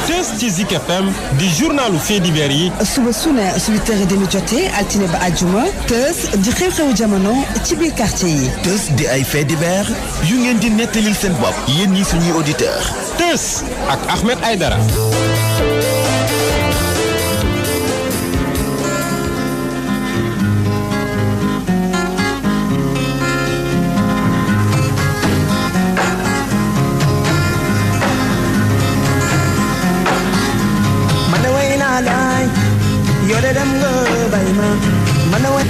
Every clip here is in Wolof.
Teuss ci Zik FM di journalu faits divers yi. suba su ne su 8h30 jotee altine ba àjjuma Teuss di xew-xewu jamono ci biir quartier yi. Teuss di ay faits divers yu ngeen di nettalil seen bopp yéen ñi suñuy auditeurs. Teuss ak Ahmed Aïdara. Yore dem nga bay ma man a way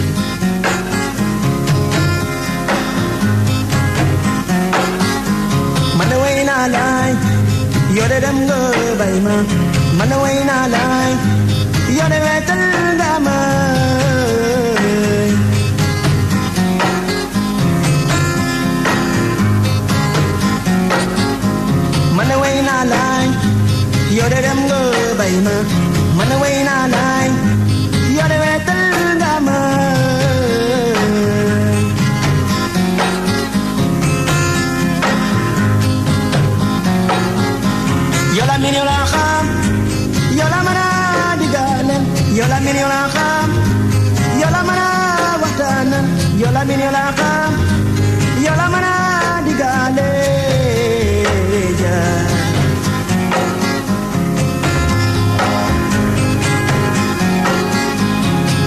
man a way naa laay yore dem nga bay ma man a way naa laay yore wetal nga ma man a way naa laay yore dem nga bay ma man a way naa laay yore wetal nga ma yola min yola xam yola mën a digale yola min yola xam yola mën a waxtaana yola min yola xam yola mën a digale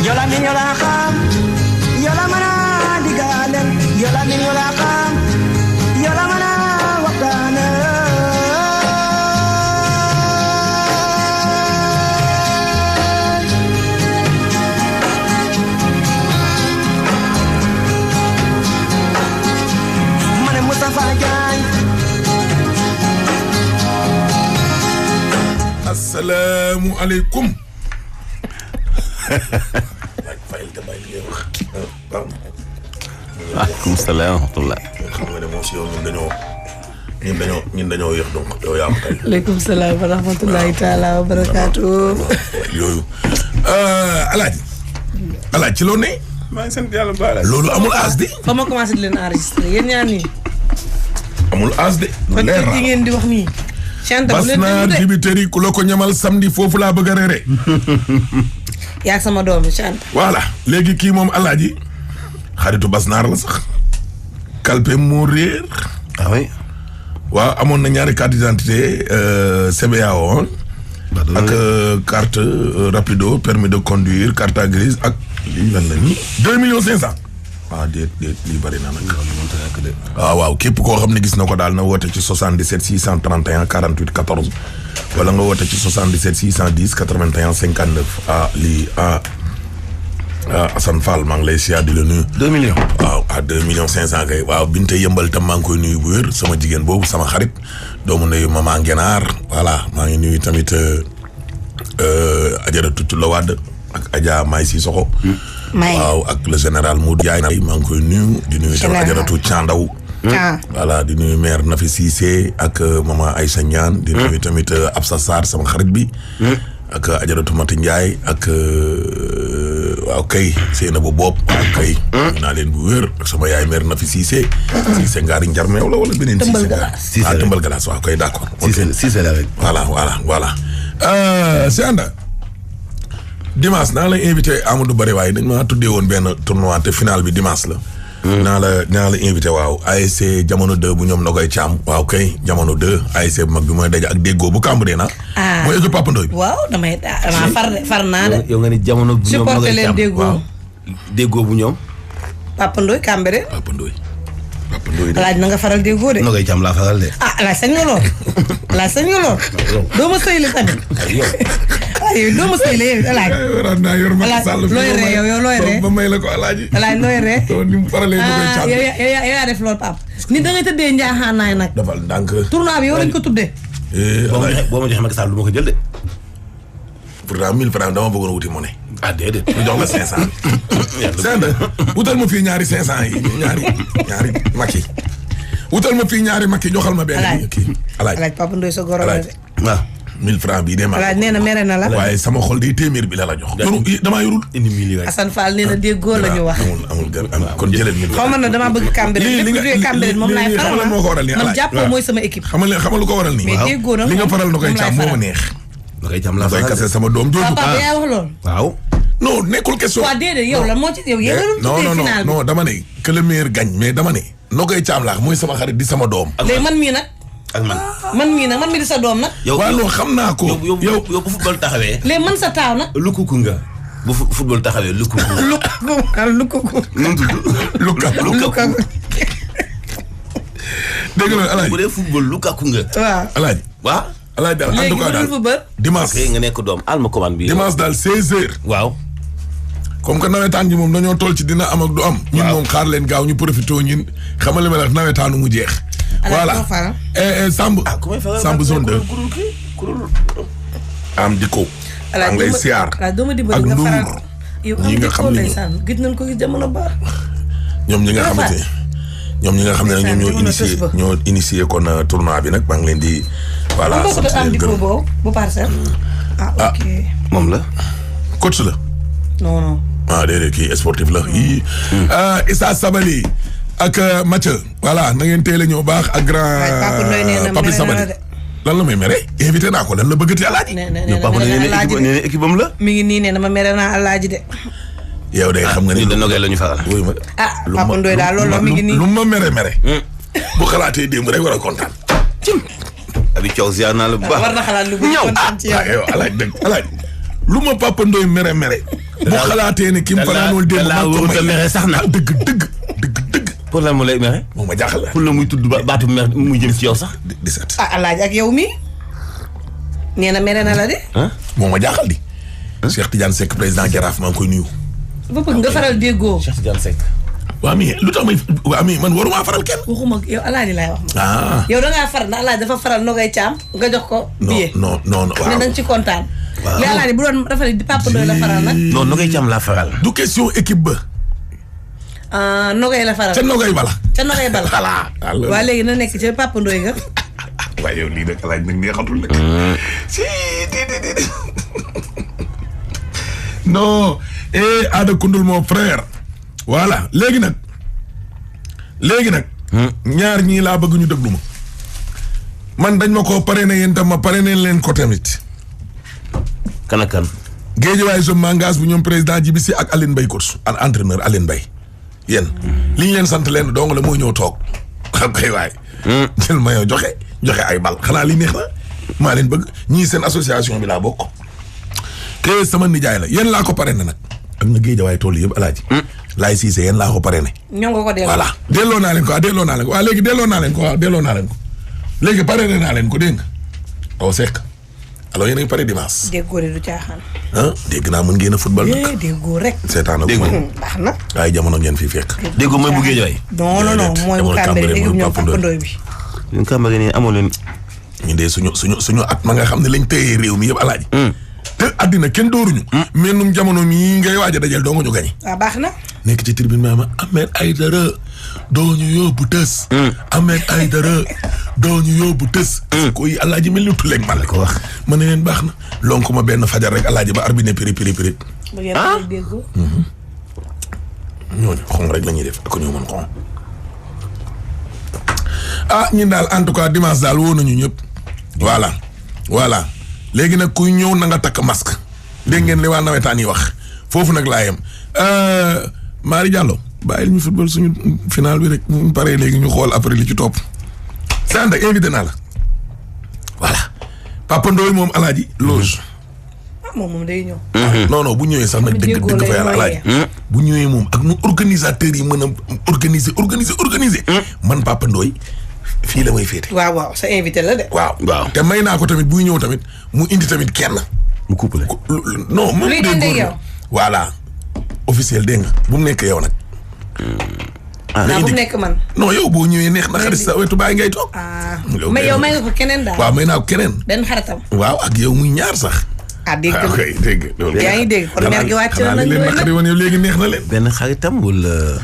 yola min yola xam yola mën a digale yola min yola xam yola mën a waxtaana ma ne Moustapha Diagne. Assalaamu aleykum. waaleykum salaam wa rahmatulah. xam nga ne moom si yow ñun dañoo yéex donc yow yaa ma tey. aleykum salaam wa rahmatulahi taala wa barakaatu. yooyu Alaaji ci loo ne. maa ngi sant yàlla bu baax. loolu amul as de. fa ma commencé di leen enregistré yéen ñaar nii. amul as de. leer na ngeen di wax nii. bas naa dibiteri ku la ko ñamal samedi foofu laa bëgg a reere. yaa sama doom bi Chante. voilà léegi kii moom Alaaji xaritu Basnaar la sax. kalpe moo réer. ah oui. waaw amoon na ñaari carte d'identité CBAO ak carte rapido permis de conduire carte grise ak lii lan la nii 2,500,000. ah déet lii bëri na nag. waaw képp koo xam ne gis na ko daal na woote ci 77 631 48 14 wala nga woote ci 77 610 81 59 lii Assane Fall maa ngi lay siyaar di la nuyu. 2 millions. waaw 2,500,000 kay. waaw Binte yëmbal tam maa ngi koy nuyu bu wér sama jigéen boobu sama xarit doomu ndeyu Mama Ngenaar voilà maa ngi nuyu tamit Ajaratu Tulla Wade ak Adja May Sissoko. waaw ak le général Modou Diaye maa ngi koy nuyu. di nuyu tamit Ajaratu Thiandaw. voilà di nuyu maire Nafi Cissé ak Mama Aïssa Niane. di nuyu tamit Absa Sarr sama xarit bi. ak Ajaratu Mati Ndiaye ak waaw kay Seynabou Bopp waaw kay. naa leen bu wér ak sama yaay mère Nafi Cissé. Cissé ngaari njarmeew la wala beneen. Cissé Tëmbal Galaas waaw kay d'accord. Cissé la rek. voilà. si ànda dimanche naa la invité Amadou Bari waaye dañ maa tuddee woon benn tournoi te final bi dimanche la. naa la invité waaw ASC jamono 2 bu ñoom Nogoy Thiam waaw kay jamono 2 ASC bu mag bi mooy daje ak déggoo bu Cambérène mooy équipe Papa Ndoye bi. waaw dama far naa de. yow nga ni jamono bu ñoom Nogoy Thiam déggoo. déggoo bu ñoom. Papa Ndoye Cambérène. Papa Ndoye de. Alaaji na nga faral déggoo de. Nogoy Thiam laa faral de. Alaaji sañ nga lool. Alaaji sañ nga lool. doo ma sëy la tamit. yow doo ma sëy la yow Alaaji. waroon naa yor Macky Sall looy ree yow looy ree ba may la ko Alaaji. Alaaji looy ree. ni mu faralee Nogoy Thiam. yow yaa def loolu Pape. nit da ngay tëddee njaaxaanaay nag. dafal ndànk. tournoi bi yow lañ ko tuddee. boo ma joxee Macky Sall du ma ko jël de. pourtant 1000 francs dama bëggoon a wuti monnaie. ah déedéet. mu jox la 500. sëñ wutal ma fii ñaari 500 yi ñaari Macky. wutal ma fii ñaari Macky joxal ma benn. Alaaji kii Alaaji Papa Ndoye sa goro la de. waaw. 1000 francs bii de maa. Alaaji nee na mere na la. waaye sama xol day téeméer bi la jox. damaa yorul. indi 1000 Assane Fall nee na déggoo la ñu wax. amul kon jëleel 1000 francs. xaw ma ne damaa bëgg Cambérène lépp lu Cambérène moom laay faral lan moo ko waral nii man jàppoo mooy sama équipe. xamal lu ko waral nii. mais déggoo na li nga faral na koy càmm moo ma neex. na koy càmm laa koy kase sama doom jooju. papa yaa wax loolu. waaw. non nekkul question. waaw déedéet yow la moo ci yow yéen a non dama ne que le meilleur gagne mais dama ne. noo koy càmm laax mooy sama xarit di sama doom. léegi man mii nag. ak man mii di sa doom nag. yow waaw non xam naa ko. yow bu football taxawee. léegi man sa taaw nag. lukkuku nga. bu football taxawee lukkuku. lukkuku. nu mu tudd. Lukaku. dégg nga Alaaji bu dee football Lukaku nga. waaw Alaaji. waaw. Alaaji daal en tout cas daal dimanche nga nekk doom al ma commande bi. dimanche daal 16h. waaw. comme que nawetaan ji moom dañoo toll ci dina am ak du am. ñun moom xaar leen gaaw ñu profité ñun xamal li ma la wax nawetaanu mu jeex. voilà Samb. Samb zone 2. am di ko. maa ngi lay siyaar ak Ndour ñi nga xam ne gis nañ ko gis jamono baax. ñoom ñi nga xamante ñoom ñoo initié kon tournoi bi nag maa ngi leen di. voilà sant leen gërëm bu parcelle. ok moom la. coach la. non. déedéet kii sportif la yii. Issa Sabali ak Mathieu. voilà na ngeen teel a ñëw baax ak grand. Papi Sabali lan la may mere invité naa ko lan la bëggati Alaaji. nee na équipe am la. mi ngi nii nee na ma mere naa Alaaji de. yow de xam nga ni nogay la ñu faral. Papa Ndoye daal loolu la mi ngi nii. lu ma mere. bu xalaatee démb rek war a kontaan. abi coow ziar naa la bu baax. war na xalaat lu bëgg kontaan ci yow. yow Alaaji lu ma Papa Ndoye mere. bu xalaatee ne ki mu fanaanul démb maa ko may mere sax na. dëgg. pour lan mu lay mere. moom ma jaaxal la. pour la muy tudd baatu mer muy jëm ci yow sax. 17. Alaaji ak yow mi nee na mere na la de. moom ma jaaxal di. Cheikh Tidiane Seck président Jaraaf maa ngi koy nuyu. ba bëgg nga faral déggoo. Cheikh Tidiane Seck. waa mi lu tax man waruma faral kenn. waxuma yow Alaaji laay wax. yow da ngaa faral ndax Alaaji dafa faral Nogay Thiam nga jox ko. billet non waaw ne nañ ci kontaan. waaw mais Alaaji bu doon rafetlu di Papa Ndoye la faral nag. non Nogay Thiam laa faral. du question équipe ba. Nogay la faral. ca Nogay bala. voilà. waa léegi na nekk ca Papa Ndoye nga. waaye yow lii nag Alaaji nag neexatul nag. si di. non. Ada Koundoul mon frère. voilà léegi nag. ñaar ñii laa bëgg ñu déglu ma. man dañ ma ko parrainé yéen tam ma parrainé leen ko tamit. kan ak kan. Guédiawaye je m'engage bu ñoom président Djibi Sy ak Aline Mbaye coach entraîneur Aline Mbaye. yéen li ñu leen sant leen dong la mooy ñëw toog. xam koy waay. jël ma yow joxe ay bal xanaa li neex na maa leen bëgg ñii seen association bi laa bokk. kee sama nijaay la yéen laa ko parrainé nag. ak na Guédiawaye tool yëpp Alaaji. Laay Cissé yéen laa ko parrainé. ñoo nga ko delloo voilà delloo naa leen ko waaw léegi delloo naa leen ko léegi parrainé naa leen ko dégg nga. aw Seck alors yéen a ngi pare dimanche. déggoo de du caaxaan. dégg naa mën ngeen a football nag. déggoo rek. seetaan ak baax na. waaye jamono ngeen fi fekk. déggoo mooy bu Guédiawaye. non mooy bu Cambérène équipe ñoom Papa Ndoye bi. ñun Cambérène nii amoo leen. ñu dee suñu at ma nga xam ne lañ téye réew mi yëpp Alaaji. te àddina kenn dóoruñu. mais num jamono mii ngay waaj a dajal doo nga ñu gañe. waaw baax na. nekk ci tribune ma Ahmed Aïdara doo ñu yóbbu tës. Ahmed Aïdara doo ñu yóbbu tës. koy Alaaji mel ni tuleeg ma la ko wax. ma ne leen baax na lonk ma benn fajar rek Alaaji ba arbitre piri. déggoo. ñooñu xon rek la ñuy def ak ñoo mën xon. ñun daal en tout cas dimanche daal woo nañu ñëpp. voilà léegi nag kuy ñëw na nga takk masque. dégg ngeen li waa nawetaan yi wax foofu nag laa yem. Mari Diallo bàyyil ñu football suñu final bi rek ñu paree léegi ñu xool après li ci topp. sànq invité naa la. voilà Papa Ndoye moom Alaaji loge. moom day ñëw. non bu ñëwee sax nag dëgg fa yàlla Alaaji. bu ñëwee moom ak nu organisateurs yi mën a organiser. man Papa Ndoye fii la may féete. waaw sa invité la de. waaw te may naa ko tamit buy ñëw tamit mu indi tamit kenn. mu couplé. non moom luy dende yow. voilà officiel dégg nga bu mu nekk yow nag. bu mu nekk man. non yow boo ñëwee neex na xarit sa wetu bàyyi ngay toog. mais yow may nga ko keneen daal. waaw may naa ko keneen. benn xaritam. waaw ak yow muy ñaar sax. dégg nga dégg yaa ngi dégg kon mer gi wàcc na leen naqari woon yow léegi neex na leen. benn xaritam wala.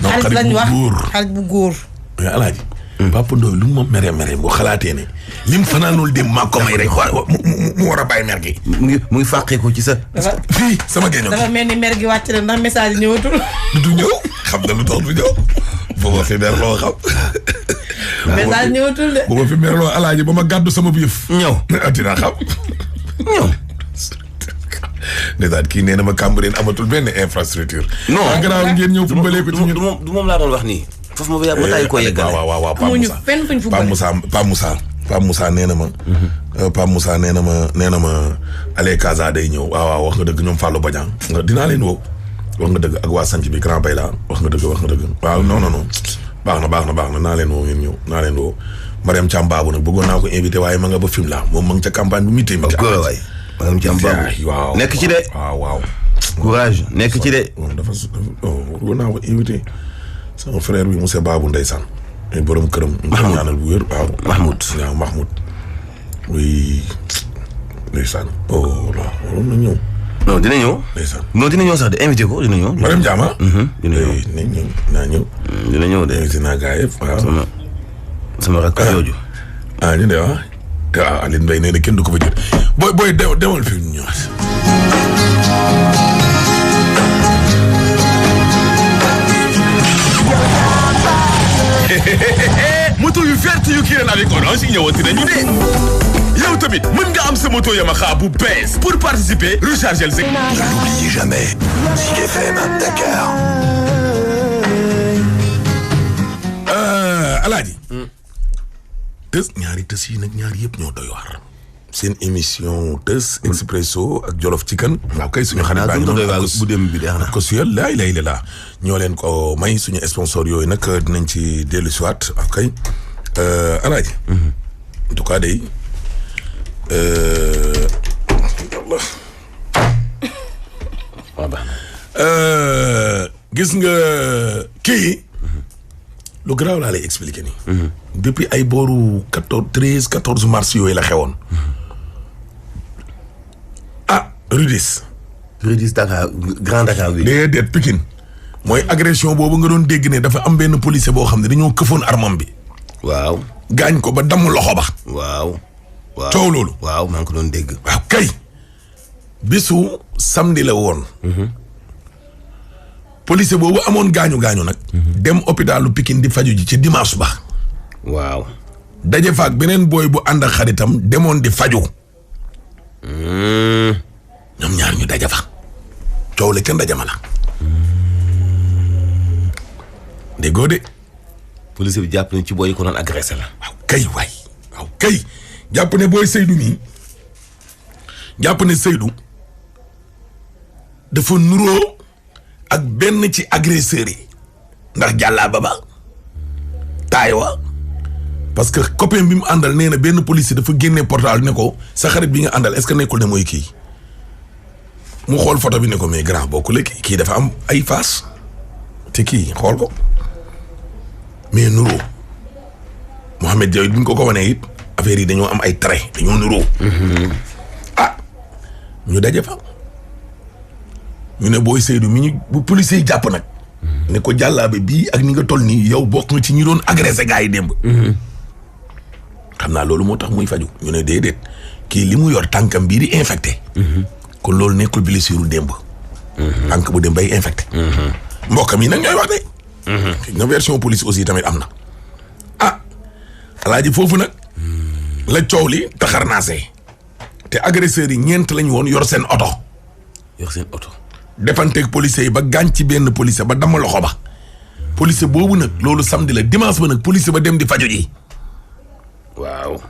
xarit lañ wax xarit bu góor. mais Alaaji Papa Ndoye lu ma mere boo xalaatee ne lim fanaanul dem maa ko may rek mu war a bàyyi mer gi. mu ngi fàqee ko ci sa. fii sama génn. dafa mel ni mer gi wàcc na ndax message yi ñëwatul. du ñëw xam na lu tax du ñëw. boo ma fi mer loo xam. message ñëwatul de. boo ma fi mer loo alaaji ba ma gàddu sama yëf. ñëw dinaa xam. ñëw. ndeysaan kii nee na ma Cambérène amatul benn infrastructure. non gannaaw ngeen ñëw fu mbalee ko ci ñun. du moom laa doon wax nii. foofu ma ba taay ko yeggale. waaw amuñu fenn fuñ fu Pape Moussa nee na ma. Pape Moussa nee na ma Allez Casa day ñëw waaw wax nga dëgg ñoom Fallou Badiane. dinaa leen woo. wax nga dëgg ak waa sanc bi Grand Bayla wax nga dëgg. waaw non. baax na naa leen woo ngeen ñëw naa leen woo. Mariam Thiam Babou nag bëggoon naa ko invité waaye ma nga ba film la moom ma nga ca campagne bi mi téye. waay Mariam Thiam Babou waaw nekk ci de. waaw. courage nekk ci de. dafa bëggoon naa ko invité. sama frère bi monsieur Babou ndeysaan. borom këram. Mahmoud ñaanal bu wér waaw. Mahmoud. oui ndeysaan. la waroon na ñëw. non dina ñëw. ndeysaan non dina ñëw sax de invité ko dina ñëw. Mariam Diama. dina ñëw naa ñëw. dina ñëw de. invité naa gars yëpp waaw. sama rakk jooju. ñu de waaw. Aline Mbaye nee na kenn du ko fa jël booy demal fi ñu ñëwaat. moto yu verte yu Kirène avec Orange ñëwati nañu de. yow tamit mën nga am sa moto Yamaha bu bees pour participer recharger le. N'oubliez jamais Zik FM Dakar. Alaaji. tës ñaari tës yi nag ñaari yëpp ñoo doy waar. seen émission tës expresso ak Jolof Chicken. waaw kay suñu xarit baa ngi noonu bu dem bi deex na ko suyal laay la ñoo leen ko may suñu sponsor yooyu nag dinañ ci dellu si waat ok Alaaji. en tout cas day gis nga kii lu garaaw laa lay expliquer nii. depuis ay booru 14 mars yooyu la xewoon. Rudis Dakar Grand Dakar bi. déedéet Pikine mooy agression boobu nga doon dégg ne dafa am benn policier boo xam ne dañoo këfoon armam bi. waaw. gaañ ko ba damm loxo ba. waaw. coow loolu. waaw maa ngi ko doon dégg. waaw kay. bisu samedi la woon. policier boobu amoon gaañu nag. dem hôpitalu Pikine di faju ji ci dimanche ba. waaw. daje faak beneen booy bu ànd ak xaritam demoon di faju. ñoom ñaar ñu daje fa. coow la kenn daje ma la. déggoo de. police bi jàpp nañ ci booy yi ko doon agressé la. waaw kay jàpp ne booy Seydou nii jàpp ne Seydou dafa nuroo ak benn ci agresseurs yi ndax jàllaa ba taaywa parce que copain bi mu àndal nee na benn policier dafa génne portable ne ko sa xarit bi nga àndal est-ce que nekkul ne mooy kii mu xool photo bi ne ko mais grand bokkule kii dafa am ay face te kii xool ko mais nuroo Mohamed Diaw bu ñu ko wanee it affaire yi dañoo am ay trait dañoo nuroo. ñu daje fa ñu ne booy Seydou mi ñu bu policier yi jàpp nag. ne ko jàllaabe bii ak ni nga toll nii yow bokk nga ci ñi doon agressé gars yi démb. xam naa loolu moo tax muy faju ñu ne déedéet kii li mu yor tànkam bii di infecté. kon loolu nekkul blessure démb. tànk bu dem bay infecté. mbokkam yi nag ñooy wax de. na version police aussi tamit am na. alaaji foofu nag la coow li taxar naasee te agresseurs yi ñeent lañu woon yor seen oto. defanteeg policiers yi ba gaañ ci benn policier ba dama loxo ba. policier boobu nag loolu samedi la dimanche ba nag policier ba dem di faju ji. waaw.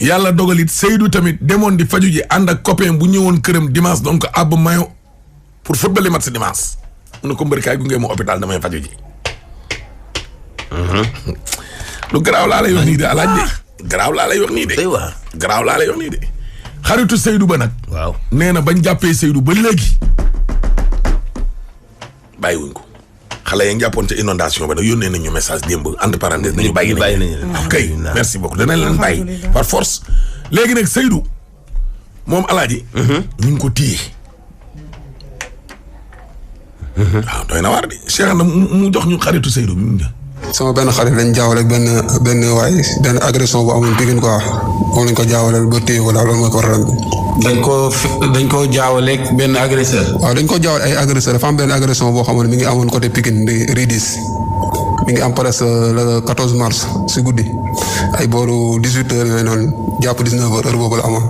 yàlla dogalit Seydou tamit demoon di faju ji ànd ak copain bu ñëwoon këram dimanche donc àbb mayo pour football match dimanche. mu ne ko mbërkaay gunge ma hôpital damay faju ji. lu garaaw laa lay wax nii de alaaj de. garaaw laa lay wax nii de. garaaw laa lay wax nii de. xaritu Seydou ba nag. waaw nee na bañ jàppee Seydou ba léegi bàyyiwuñ ko. xale ya jàppoon ca inondation ba nag yónnee nañu message démb entre parenthèses nañu bàyyi nañu. kay merci beaucoup danañ leen bàyyi par force. léegi nag Seydou moom alaaji. ñu ngi ko téye. waaw doy na waar de Cheikh na mu jox ñu xaritu Seydou mi sama benn xarit lañ jaawale ak benn waay benn agression bu amoon Pikine quoi moom lañ ko jaawaleel ba téye ko daal loolu mooy problème bi. dañ koo jaawaleeg benn agresseur. waaw dañ ko jaawale ay agresseur dafa am benn agression boo xamoon mi ngi amoon côté Pikine di Ridis mi ngi am presque le 14 mars si guddi ay booru 18 heures yooyu noonu jàpp 19 heures heure boobu la amoon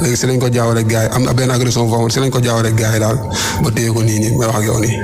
léegi si lañ ko jaawale ak gars yi am na benn agression boo xamoon si lañ ko jaawale ak gars yi daal ba téye ko nii may wax ak yow nii.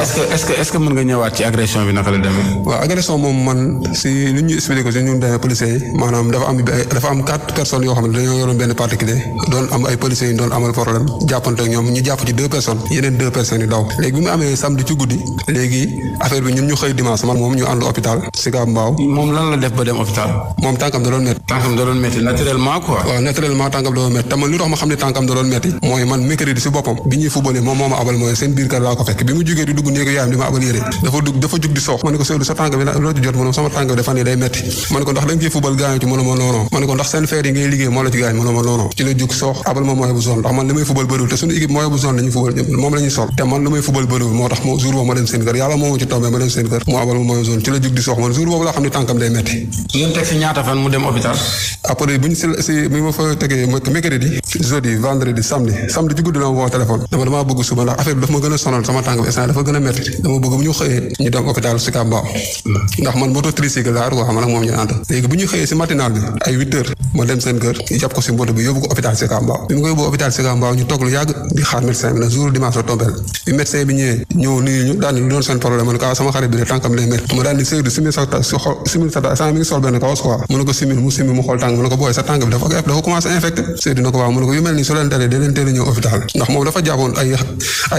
est-ce que mën nga ñëwaat ci agression bi naka la demee. waaw agression moom man si li ñu expliqué ko si ñun demee policiers yi maanaam dafa am 4 personnes yoo xam ne dañoo yoroon benn particulier doon am ay policiers yi doon amal problème jàppante ak ñoom ñu jàpp ci 2 personnes yeneen 2 personnes yi daw léegi bi mu amee samedi ci guddi léegi affaire bi ñun ñu xëy dimanche man moom ñu ànd hôpital Sicap Mbao. moom lan la def ba dem hôpital. moom tànkam da doon métti. tànkam da doon métti naturellement quoi. waaw naturellement tànkam da doon métti te man li tax ma xam ne tànkam da doon métti mooy man mercredi si boppam bi ñuy footballé moom moo ma abal mooy seen biir kër laa ko fekk bi mu jógee di dugg néegu yaayam di ma abal yére dafa jug di soox ma ne ko Seydou sa tànk bi loo ci jot mu ne sama tànk bi dafa ne day métti ma ne ko ndax da nga ciy football gaañu ci mu ne ma noonu ma ne ko ndax seen feer yi ngay liggéey moo la ci gaañ mu ne ma noonu ci la jug soox abal ma moyen bu zone ndax man li may football bëriwul te suñu équipe moyen bu zone lañuy football moom la ñuy sol te man li may football bëriwul moo tax jour boobu ma dem seen kër yàlla moo ma ci tombé ma dem seen kër mu abal ma moyen zone ci la jug di soox man jour boobu laa xam ne tànkam day métti. ngeen teg si ñaata fan mu dem hôpital. après bu ñu si bi ma fa tegee mercredi jeudi vendredi samedi ci guddi la ma woo téléphone damaa bëgg suba ndax affaire bi dafa ma gën a sonal sama tànk bi instant dafa gën a métti dama bëgg bu ñu xëyee ñu dem hôpital Sicap Mbao ndax man moto tricycle laa quoi man ak moom ñu ànd léegi bu ñu xëyee si matinal bi ay 8 heures ma dem seen kër ñu jàpp ko si moto bi yóbbu ko hôpital Sicap Mbao bi mu ko yóbbu hôpital Sicap Mbao ñu toog lu yàgg di xaar médecin bi nag jour dimanche la tombeel bi médecin bi ñëwee ñëw nuyu ñu daal ni lu doon seen problème ma ne ko sama xarit bi de tànkam lay métti ma daal ni Seydou simil sa mi ngi sol benn kawas quoi mu ne ko simil mu xool tànk mu ne ko booy sa tànk bi dafa commencé infecté Seydou na ko waaw mu ne ko yu mel nii su leen dalee da leen teel a ñëw hôpital ndax moom dafa jàppoon ay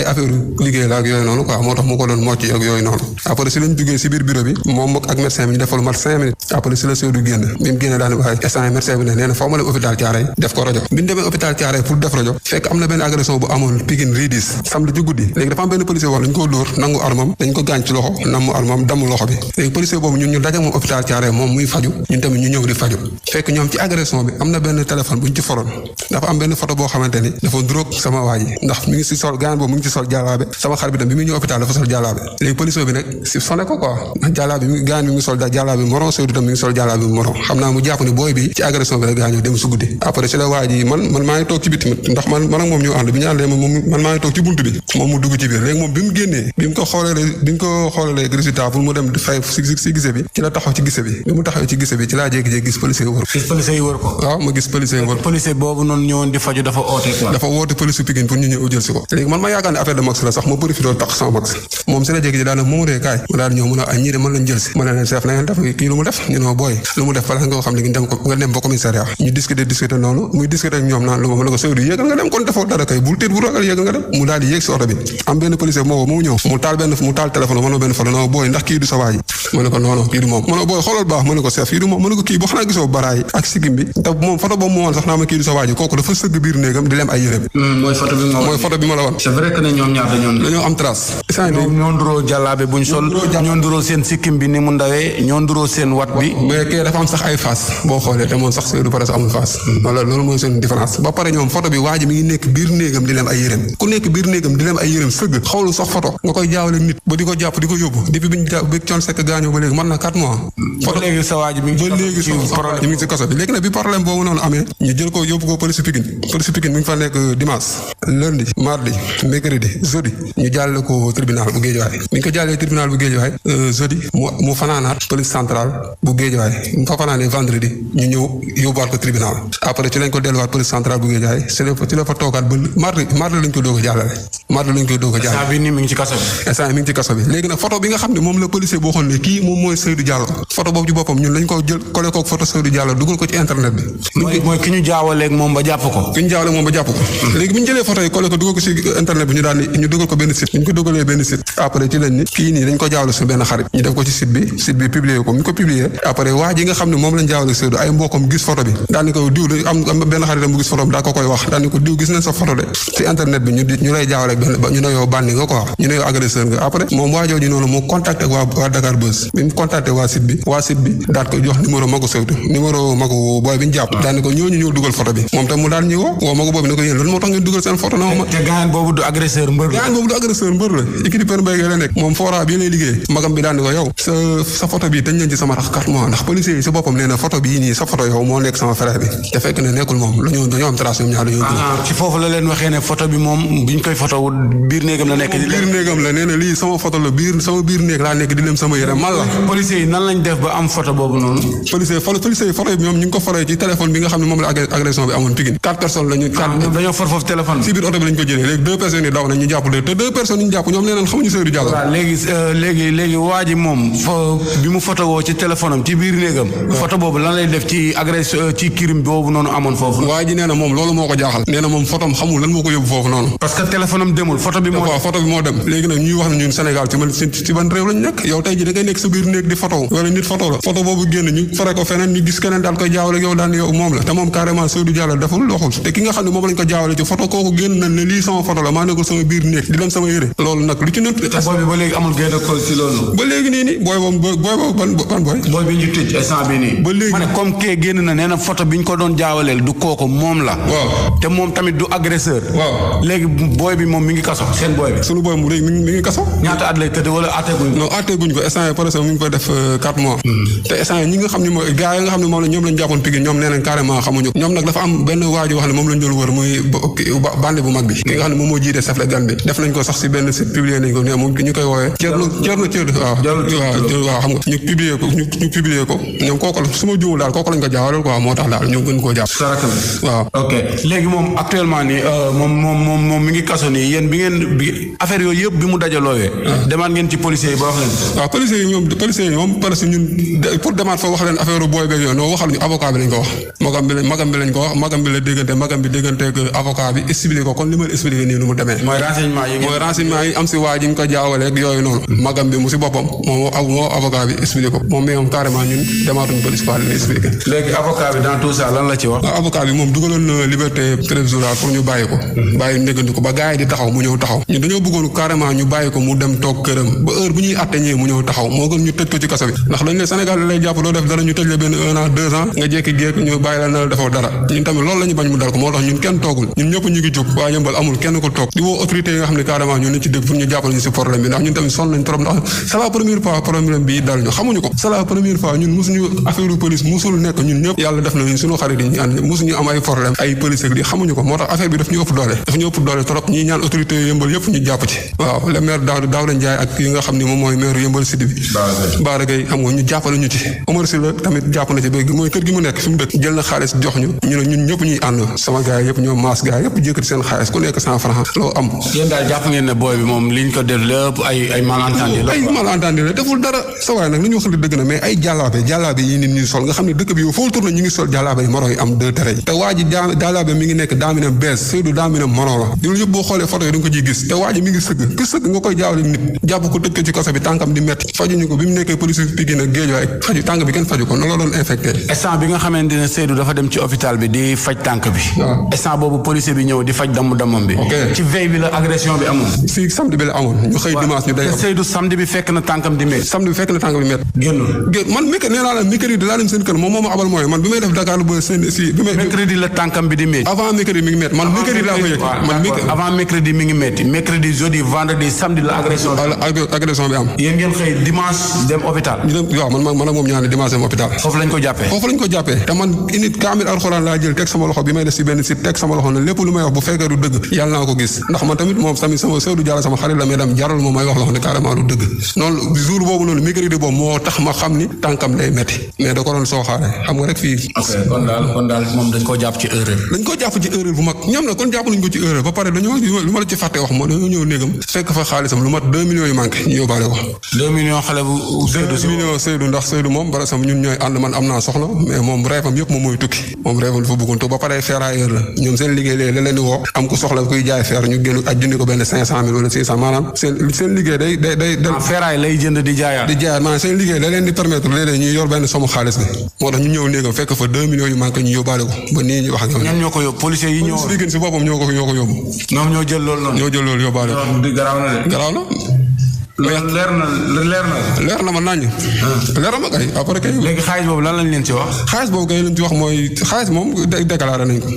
affaire liggéey la ak yooyu noonu quoi moo tax mu ko doon mocc ak yooyu noonu après si lañ duggee si biir bureau bi moom ak médecin bi ñu defal mat 5 minutes après si la Seydou génn bi mu génnee daal waaye instant yi médecin bi ne nee na foo ma dem hôpital Thiaroye def ko rajo bi ñu demee hôpital Thiaroye pour def rajo fekk am na benn agression bu amoon Pikine Ridis samedi ci guddi léegi dafa am benn policier wax dañ ko dóor nangu armam dañ ko gaañ ci loxo namu armam damm loxo bi léegi policier boobu ñun ñu daje moom hôpital Thiaroye moom muy faju ñun tamit ñu ñëw di faju fekk ñoom ci agression bi am na benn téléphone buñ ci foroon dafa am benn photo boo xamante ni dafa ndróog sama waa ji ndax mi ngi si sol gaan boobu mi ngi ci sol jàllaabe sama xar bi tam bi mu ñëw hôpital dafa sol jàllaabe léegi policier bi nag si sonné ko quoi ndax jàllaabe bi gaan bi mi ngi sol jàllaabe morom Seydou tam mi ngi sol jàllaabe morom xam naa mu jàpp ni booy bi ci agression bi la gaañoo dem su guddi après ci la waa ji man maa ngi toog ci biti ndax man ak moom ñu ànd bi ñu àndee man maa ngi toog ci buntu bi moom mu dugg ci biir léegi moom bi mu génnee bi mu ko xoolee résultat pour mu dem fay si gise bi ci la taxaw ci gise bi mu taxaw ci gise bi ci laa jékki-jékki gis policier yi wër ko waaw ma gis policier yi wër policier boobu noonu ñëwoon di faju dafa woote police Pikine pour ñu ñëw jël si ko léegi man ma yaakaar ne affaire de max la sax ma profité doon tax sama max moom si la jékki-jékki daal moom ree kaay ma daal ñëw mu ne ay ñii de mën lañ jël si ma ne leen chef na ngeen def kii lu mu def ñu ne booy lu mu def balaa nga xam ne nga dem ba commissariat ñu discuter noonu muy discuter ak ñoom naan lu ma ne ko Seydou yéegal nga dem kon defoo dara kay bul tiit bu ragal yéegal nga dem mu daal di yéeg si oto bi am benn policier moo mu ñëw mu taal téléphone ma ne benn photo non booy ndax kii du sa waa ji ma ne ko non kii du moom ma ne booy xoolal baax ma ne ko chef kii du moom ma ne ko kii boo xanaa gisoo baraay ak sigim bi te moom photo boobu mu woon sax naa ma kii du sa waa ji kooku dafa sëgg biir néegam di lem ay yére mooy photo bi ma la woon c'est vrai que ne ñoom ñaar dañoo am trace ñoo nduroo jàllaabe buñ sol ñoo nduroo seen sikkim bi ni mu ndawee ñoo nduroo seen wat bi mais kii dafa am sax ay face boo xoolee te moom sax Seydou presque amul face loolu mooy seen différence ba pare ñoom photo bi waa ji mi ngi nekk biir néegam di lem ay yéreem ku nekk biir néegam di lem ay yéreem sëgg xawlu sax photo nga koy jaawale nit ba di ko jàpp di ko yóbbu depuis bi Thione Seck gaañoo ba léegi mën na 4 mois ba léegi sa waa ji mi ngi ci kaso bi léegi nag bi problème boobu noonu amee ñu jël ko yóbbu ko police Pikine mi ngi fa nekk dimanche lundi mardi mercredi jeudi ñu jàlle ko tribunal bu Guédiawaye bi ñu ko jàllee tribunal bu Guédiawaye jeudi mu fanaanaat police centrale bu Guédiawaye mu fa fanaanee vendredi ñu ñëw yóbbuwaat ko tribunal après ci lañ ko delluwaat police centrale bu Guédiawaye ci la fa toogaat ba mardi lañ ko doog a jàllale instant bi nii mi ngi ci kaso bi léegi nag photo bi nga xam ne moom la policier boo xoon ne kii moom mooy Seydou Diallo photo boobu ci boppam ñun lañ ko jël collé ko photo Seydou Diallo dugal ko ci internet bi mooy ki ñu jaawaleeg moom ba jàpp ko léegi bi ñu jëlee photo yi collé ko dugal ko ci internet bi ñu dugal ko benn site ñu ko dugalee benn site après ci lañ ni kii nii dañ ko jaawale su benn xarit ñu def ko ci site bi publier ko ñu ko publier après waa ji nga xam ne moom lañ jaawale Seydou ay mbokkam gis photo bi daal ni ko diw am benn xaritam bu gis photo bi daa ko koy wax daal ni ko diw gis nañ sa photo de ci internet bi ñu lay jaawale benn ñu ne yow bandi nga quoi ñu ne yow agresseur nga après moom waa jooju noonu mu contacté ak waa Dakar Buzz bi mu contacté waa site bi daal ko jox numéro magu Seydou numéro magu booy bi ñu jàpp daal ni ko ñooñu ñoo dugal photo bi moom tam mu daal ñu woo magu boobu ne ko yéen loolu moo tax ngeen dugal seen photo na ma te gaañ boobu du agresseur mbër la équipe Père Mbaye la nekk moom fora bi lay liggéey magam bi daan ni ko yow sa photo bi dañ leen ci sama rax carte mois ndax policier yi si boppam nee na photo bii nii sa photo yow moo nekk sama frère bi te fekk ne nekkul moom dañoo am trace ñoom ñaar dañoo ci foofu la leen waxee ne photo bi moom buñ koy photo biir néegam la nekk biir néegam la nee na lii sama photo la sama biir néeg laa nekk di leen sama yére man la policier yi nan lañ def ba am photo boobu noonu policier yi photo bi ñoom ñu ngi ko foree ci téléphone bi nga xam ne moom la agression bi amoon Pikine 4 personnes lañu dañoo for foofu téléphone si biir oto bi lañ ko jëlee léegi 2 personnes yi daw nañ ñu jàpp leen te 2 personnes yi ñu jàpp ñoom nee nañ xamuñu Seydou Diallo léegi waa ji moom bi mu photo woo ci téléphone am ci biir néegam photo boobu lan lay def ci agression ci crime boobu noonu amoon foofu waa ji nee na moom loolu moo ko jaaxal nee na moom photo am xamul lan moo ko yóbbu foofu noonu parce que téléphone am demul photo bi moo dem léegi nag ñuy wax ne ñun Sénégal ci ban réew lañ nekk yow tey ji da ngay nekk sa biir néeg di photo wala nit photo la photo boobu génn ñu fare ko feneen ñu gis keneen daal koy jaawale yow daan yow moom la te moom carrément Seydou Diallo deful waxul te ki nga xam ne moom lañ ko jaawale ci photo kooku génn na ne lii sama photo la maa nekkul sama biir néeg di leen sama yére loolu nag lu ci nëpp booy bi ba léegi amul gain de cause ci loolu ba léegi nii booy boobu ban booy bi ñu tëj instant bi nii ba léegi ma ne comme kee génn na nee na photo bi ñu ko doon jaawaleel du kooku moom la waaw te moom tamit du agresseur waaw léegi booy bi moom mi ngi kaso seen booy bi sunu booy mu léegi mi ngi kaso ñaata at lay tëdd wala atteeguñ ko non atteeguñ ko instant yi par exemple mi ngi koy def 4 mois te instant yi ñi nga xam ne mooy gars yi nga xam ne moom la ñoom lañ jàppoon Pikine ñoom nee nañ carrément xamuñu ñoom nag dafa am benn waa ji wax ne moom lañ doon wër muy bande bu mag bi ki nga xam ne moom moo jiite chef de gang bi def nañ ko sax si benn site publier nañ ko ne moom ñu koy woowee Thierno waaw xam nga ñu publier ko ñoom kooku la su ma juumul daal kooku lañ ko jaawaleel quoi moo tax daal ñoom gën koo jàpp waaw ok léegi moom actuellement nii moom mi ngi kaso nii yéen bi affaire yooyu yëpp bi mu dajaloowee demaat ngeen ci policiers yi ba wax leen waaw policiers yi moom parce que ñun pour demaat fa wax leen affaire booy beeg yooyu non waxal ñu avocat bi lañ ko wax magam bi lañ ko wax magam bi la déggante ak avocat bi expliqué ko kon li ma expliqué nii nu mu demee mooy renseignement yi am si waa ji ñu ko jaawaleeg yooyu noonu magam bi mu si boppam moo avocat bi expliqué ko moom mi moom carrément ñun demaatuñ police quoi li expliqué léegi avocat bi dans tout ça lan la ci wax avocat bi moom dugaloon na liberté provisoire pour ñu bàyyi ko bàyyi ndéggandiku ko ba gars yi di taxaw mu ñëw taxaw ñun dañoo bëggoon carrément ñu bàyyi ko mu dem toog këram ba heure bu ñuy atte ñee mu ñëw taxaw moo gën ñu tëj ko ci kaso bi ndax dañ ne Sénégal lay jàpp doo def dara ñu tëj la benn 1 an 2 ans nga jékki-jékki ñu bàyyi la na la defoo dara ñun tamit loolu la ñu bañ mu dal ko moo tax ñun kenn toogul ñun ñëpp ñu ngi jóg waa Yeumbeul amul kenn ko toog di woo autorité yi nga xam ne carrément ñun nañ ci dégg pour ñu jàppal ñu si problème bi ndax ñun tamit sonn nañ trop ndax c'est la première fois problème bi dal ñu xamuñu ko c'est la première fois ñun musuñu affaire police musul nekk ñun ñëpp yàlla def na ñun suñu xarit yi ñu ànd musuñu am ay problème ay police ak di xamuñu ko moo tax affaire bi daf ñu ëpp doole trop ñi ñaan autorité yi Yeumbeul yëpp ñu jàpp ci waaw le maire Daouda Ndiaye ak yi nga xam ne moom mooy maire Yeumbeul Sud bi Bara Gaye xam nga ñu jàppale ñu ci Omar Sylla tamit jàpp na ci ba mooy kër gi mu nekk fi mu dëkk jël na xaalis jox ñu ne ñun ñëpp ñuy ànd sama gars yëpp ñoom maas gars yëpp jékkati seen xaalis ku nekk 100 francs loo am yéen daal jàpp ngeen ne booy bi moom liñ ko def lépp ay malentendu la deful dara sa waay nag li ñu wax dëgg na mais ay jàllaabe yi nit ñuy sol nga xam ne dëkk bi yow foo tourné ñu ngi sol jàllaabe yi maro yi am 2 tere yi te waa ji jàllaabe mi ngi nekk daamina bees Seydou daamina maro la loolu yëpp boo xoolee photo yi da nga ko ciy gis te waa ji mi ngi sëgg ki sëgg nga koy jaawale nit jàpp ko tëj ko ci kaso bi tànkam di metti fajuñu ko bi mu nekkee police Pikine ak Guédiawaye faju tànk bi kenn faju ko noonu la doon infecté instant bi nga xamante ne Seydou dafa dem ci hôpital bi di faj tànk bi instant boobu policier bi ñëw di faj dammam bi ci veille bi la agression bi amoon si samedi bi la amoon ñu xëy dimanche ñu day am Seydou samedi bi fekk na tànkam di métti man nee naa la mercredi laa dem seen kër moom moo ma abal mooy man bi may def Dakar ba seen si bi may mercredi la tànkam bi di métti avant mercredi mi ngi métti man mercredi laa ko yëg avant mercredi mi ngi métti mercredi jeudi vendredi samedi la agression bi am yéen ngeen xëy dimanche dem hôpital waaw man ak moom ñaane dimanche dem hôpital foofu lañ ko jàppee te man init kaamil alxuraan laa jël teg sama loxo bi may def si benn site teg sama loxo ne lépp lu may wax bu fekkee du dëgg yàlla naa ko gis ndax man tamit moom tamit sama Seydou Diallo sama xarit la mais dam jaral moom may wax loxo ne carrément du dëgg noonu jour boobu noonu mercredi boobu moo tax ma xam ni tànkam day metti mais da ko doon sooxaale xam nga rek fii kon daal moom dañ koo jàpp ci erreur bu mag ñoom na kon jàpp nañ ko ci erreur ba pare dañoo lu ma la ci fàtte wax moo dañoo ñëw néegam fekk fa xaalisam lu mat 2 millions yu manqué ñu yóbbaale ko 2 millions xale bu Seydou ndax Seydou moom bara sam ñun ñooy ànd man am naa soxna mais moom reefam yëpp moom mooy tukki moom reefam dafa bëggoon to ba pare ferrailleur la ñoom seen liggéey léegi la leen di woo am ko soxla kuy jaay fer ñu génn aj jëndi ko benn 500,000 wala 600 maanaam seen liggéey day ferraille lay jënd di jaayaat maanaam seen liggéey da leen di permettre léeg-léeg ñuy yor benn somme xaalis bi moo tax ñu ñëw néegam fekk fa 2 millions yu manqué ñu yóbbaale ko ba nii ñu wax ak ñoom ñoo ko yóbbu policiers yi ñoo si boppam ñoo ko yóbbu ñoom ñoo jël loolu noonu yóbbaale ko garaaw na garaaw na leer na ma naññ. leer na ma kay après kay. léegi xaalis boobu lan lañ leen ci wax. xaalis boobu kay lañ ci wax mooy xaalis moom déclaré nañ ko.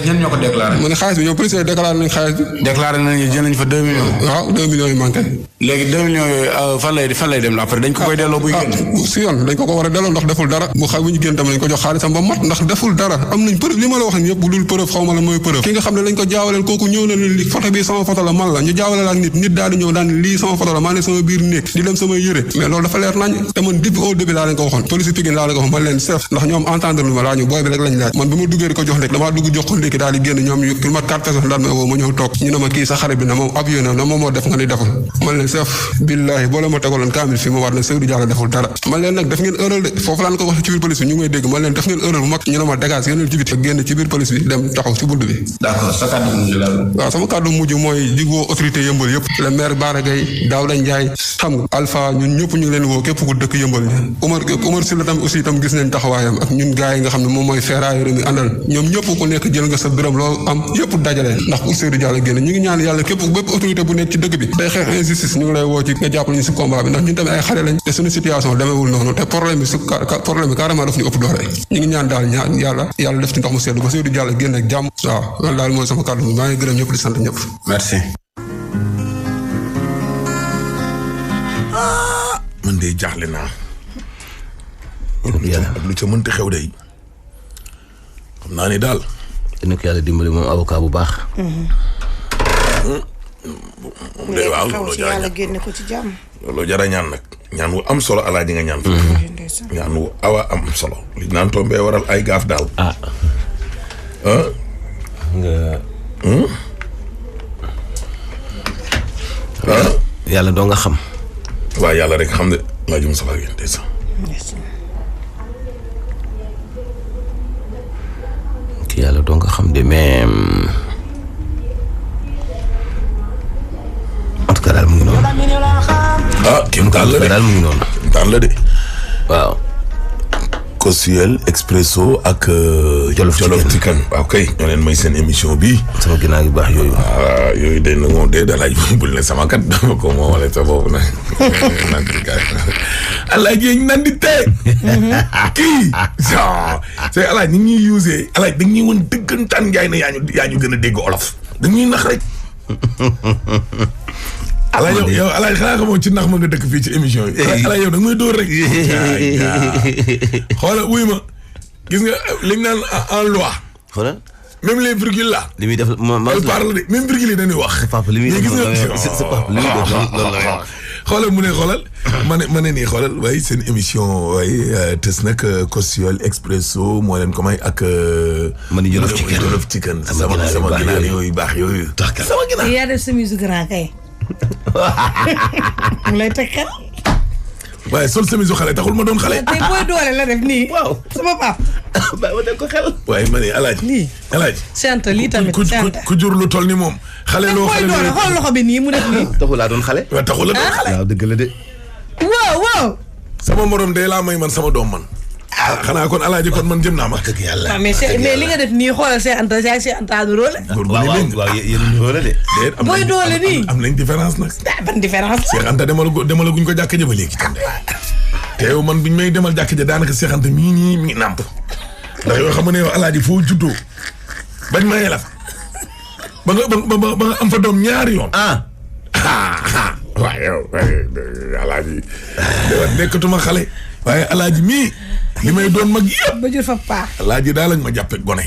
ñan ñoo ko déclaré. mu ne xaalis bi ñoom policier déclaré nañ xaalis bi. déclaré nañu jël nañ fa 2 millions. waaw 2 millions yi manqué. léegi 2 millions yooyu fan lay dem après dañ ko koy delloo buy génn. si yoon dañ ko war a delloo ndax deful dara bu ñu génn tamit dañ ko jox xaalisam ba mat ndax deful dara am nañ preuve li ma la wax ni yëpp bu dul preuve xaw ma la mooy preuve ki nga xam ne lañ ko jaawaleel kooku ñëw na ni photo bi sama photo la man la ñu jaawaleel ak nit daal di ñëw daan lii sama photo la maa ne sama biir néeg di dem sama yëre mais loolu dafa leer nañ te man depuis au début laa leen ko waxoon police Pikine laa leen ko wax man leen chef ndax ñoom entendre lu ma laa ñu booy bi rek lañ laaj man bi ma duggee di ko jox ndékki damaa dugg jox ko ndékki daal di génn ñoom ñu lu mat 4 personnes daan ma woo ma ñëw toog ñu ne ma kii sa xarit bi na moom ab yónne na moom moo def nga ni deful man leen chef billahi boo la ma tegaloon kaamil fii ma war na Seydou Diallo deful dara man leen nag def ngeen erreur de foofu laan ko wax ci biir police bi ñu ngi may dégg man leen def ngeen erreur bu mag ñu ne ma dégage génnal ci biti génn ci biir police bi dem taxaw ci bunt bi. d'accord sa kàddu mujj la. waaw sama kàddu mujj mooy di woo autorité yëmbal yëpp le maire Bara Gaye Daouda Ndiaye xam nga Alpha ñun ñëpp ñu ngi leen woo képp ku dëkk yëmbal Omar Sylla tam aussi tam gis nañ taxawaayam ak ñun gars yi nga xam ne moom mooy ferrailleur mi àndal ñoom ñëpp ku nekk jël nga sa dërëm loo am yëpp dajale ndax pour Seydou Diallo génn ñu ngi ñaan yàlla képp bépp autorité bu nekk ci dëkk bi day xeex injustice ñu ngi lay woo ci nga jàppale ñu si combat bi ndax ñun tamit ay xale lañ te suñu situation demeewul noonu te problème bi carrément daf ñu ëpp doole ñu ngi ñaan daal yàlla def ci ndox mu seddu ba Seydou Diallo génn ak jàmm waaw loolu daal mooy sama kàddu maa ngi gërëm ñëpp di sant ñëpp. merci. man de jaaxle naa. ak lu ca mënti xew day xam naa ni daal. dina ko yàlla dimbali moom avocat bu baax. day waaw looloo jara ñaan nag ñaan wu am solo alaaji nga ñaan foofu ñaan wu awa am solo li naan tombee waral ay gaaf daal yàlla doo nga xam waaw yàlla rek xam de alaaji Moussa Gueye tey sax ki yàlla doo nga xam de mais daal mu ngi noonu. kim taal la de daal mu ngi noonu. taal la de. waaw. Kosuel Expresso ak. Jolof Chicken waaw kay ñoo leen may seen émission bi. sama ginnaaw yu baax yooyu. waaw yooyu day na moom day dalaaj bul ne sama kat dama ko moo wala sa boobu nag. alaaj yi ñu naan di tee. kii. c'est alaaj ni ñuy usé alaaj dañuy woon dëggantaan njaay na yaa ñu gën a dégg olof. dañuy nax rek. alaaj yow alaaj xanaa xamoo ci nax ma nga dëkk fii ci émission yi. alaaj yow da nga may dóor rek. xoolal wuy ma gis nga li ñu naan en loi. xoolal. même les virgules là. li muy def elle parle de même virgule yi dañuy wax. papa li muy def loolu la xoolal mu ne xoolal. ma ne nii xoolal waaye seen émission waaye tës nag Kosuel Expresso moo leen ko may ak. ma ni Jolof Chicken sama ginaar yooyu baax yooyu. sama ginaar yaa def sa musique grand kay. mu lay teg xel. waaye sol chemise xale taxul ma doon xale. tey booy doole la def nii. waaw sama pap. ba ma teg ko xel. waaye ma ne alaaj. lii alaaj. sant lii tamit sant ku jur lu toll ni moom. xale loo xale doole xool loxo bi nii mu def nii. taxul laa doon xale. waaw taxul la doon xale. waaw dëgg la de. waaw. sama morom de laa may man sama doom man. xanaa kon alaaji kon man jëm naa ma. dëgg yàlla mais li nga def nii xoolal Cheikh Anta du roole. waaw yéen ñu roole de. booy doole nii am nañ différence nag. ban différence. Cheikh Anta demalaguñ ko jàkk ja ba léegi tam de. te yow man biñ may demal jàkk ja daanaka Cheikh Anta mii nii mi ngi nàmp. ndax yoo xam ne yow alaaji foo juddoo bañ ma yelaf ba nga am fa doom ñaari yoon. waaw yow alaaji nekkatuma xale. waaye alaaji mii li may doon mag yëpp. ba jur fa paa. alaaji daal lañ ma jàppee gone.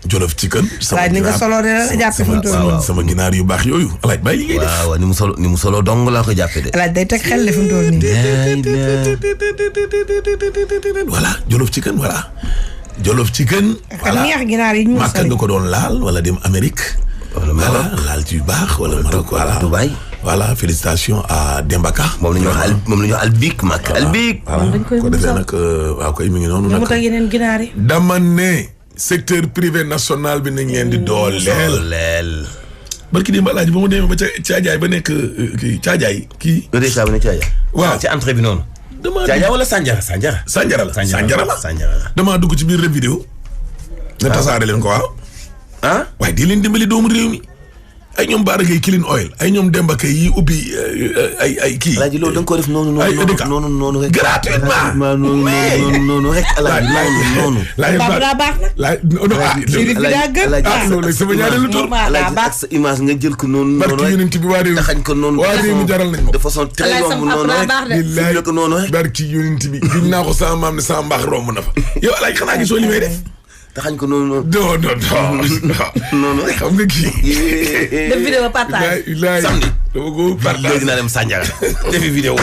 Jolof Chicken. sama ginaar ni nga solo de la jàppee fi mu toll sama ginaar yu baax yooyu alaaji bàyyi li ngay def. waaw ni mu solo dong laa ko jàppee de. alaaji day teg xel de fi mu toll nii. voilà Jolof Chicken voilà. Jolof Chicken. voilà neex ginaar yi ñu màkk nga ko doon laal wala dem Amérique. wala Maroc laal ci yu baax wala Maroc voilà. Dubaï. voilà félicitations à Dembaka. moom la ñuy wax Albik Mak Albik. ko defee nag waaw koy mi ngi noonu nag. mu tax yeneen ginaar yi. dama ne secteur privé national bi nañ leen di dooleel. barki démb alaaji ba mu demee ba ca Caajaay ba nekk kii Caajaay kii. Rëdesa ba ne Caajaay. waaw ci entrée bi noonu. Caajaay wala Sanjara. Sanjara la damaa dugg ci biir rek vidéo. nga tasaare leen ko waaw. ah waaye di leen dimbali doomu réew mi. ay ñoom Bara Gueye Clean Oil ay ñoom Demba Kay yi ubbi ay kii. Alaaji loolu da nga ko def noonu rek. gratuitement. noonu rek Alaaji noonu. daa baax nag. Alaaji loolu sama ñaareelu tur. Alaaji ak sa image nga jël ko noonu. barki yonent bi waa réew mi taxañ ko noonu. waa réew mi jaral nañ ma. de façon très yomb noonu rek. billaay ko noonu rek. barki yonent bi giñ naa ko sama maam ne sama mbaax romb na fa. yow Alaaji xanaa gisoo li may def. taxañ ko noonu. non noonu rek. xam nga kii. def vidéo partage. samedi dama ko partage léegi naa dem Sandiara defi vidéo.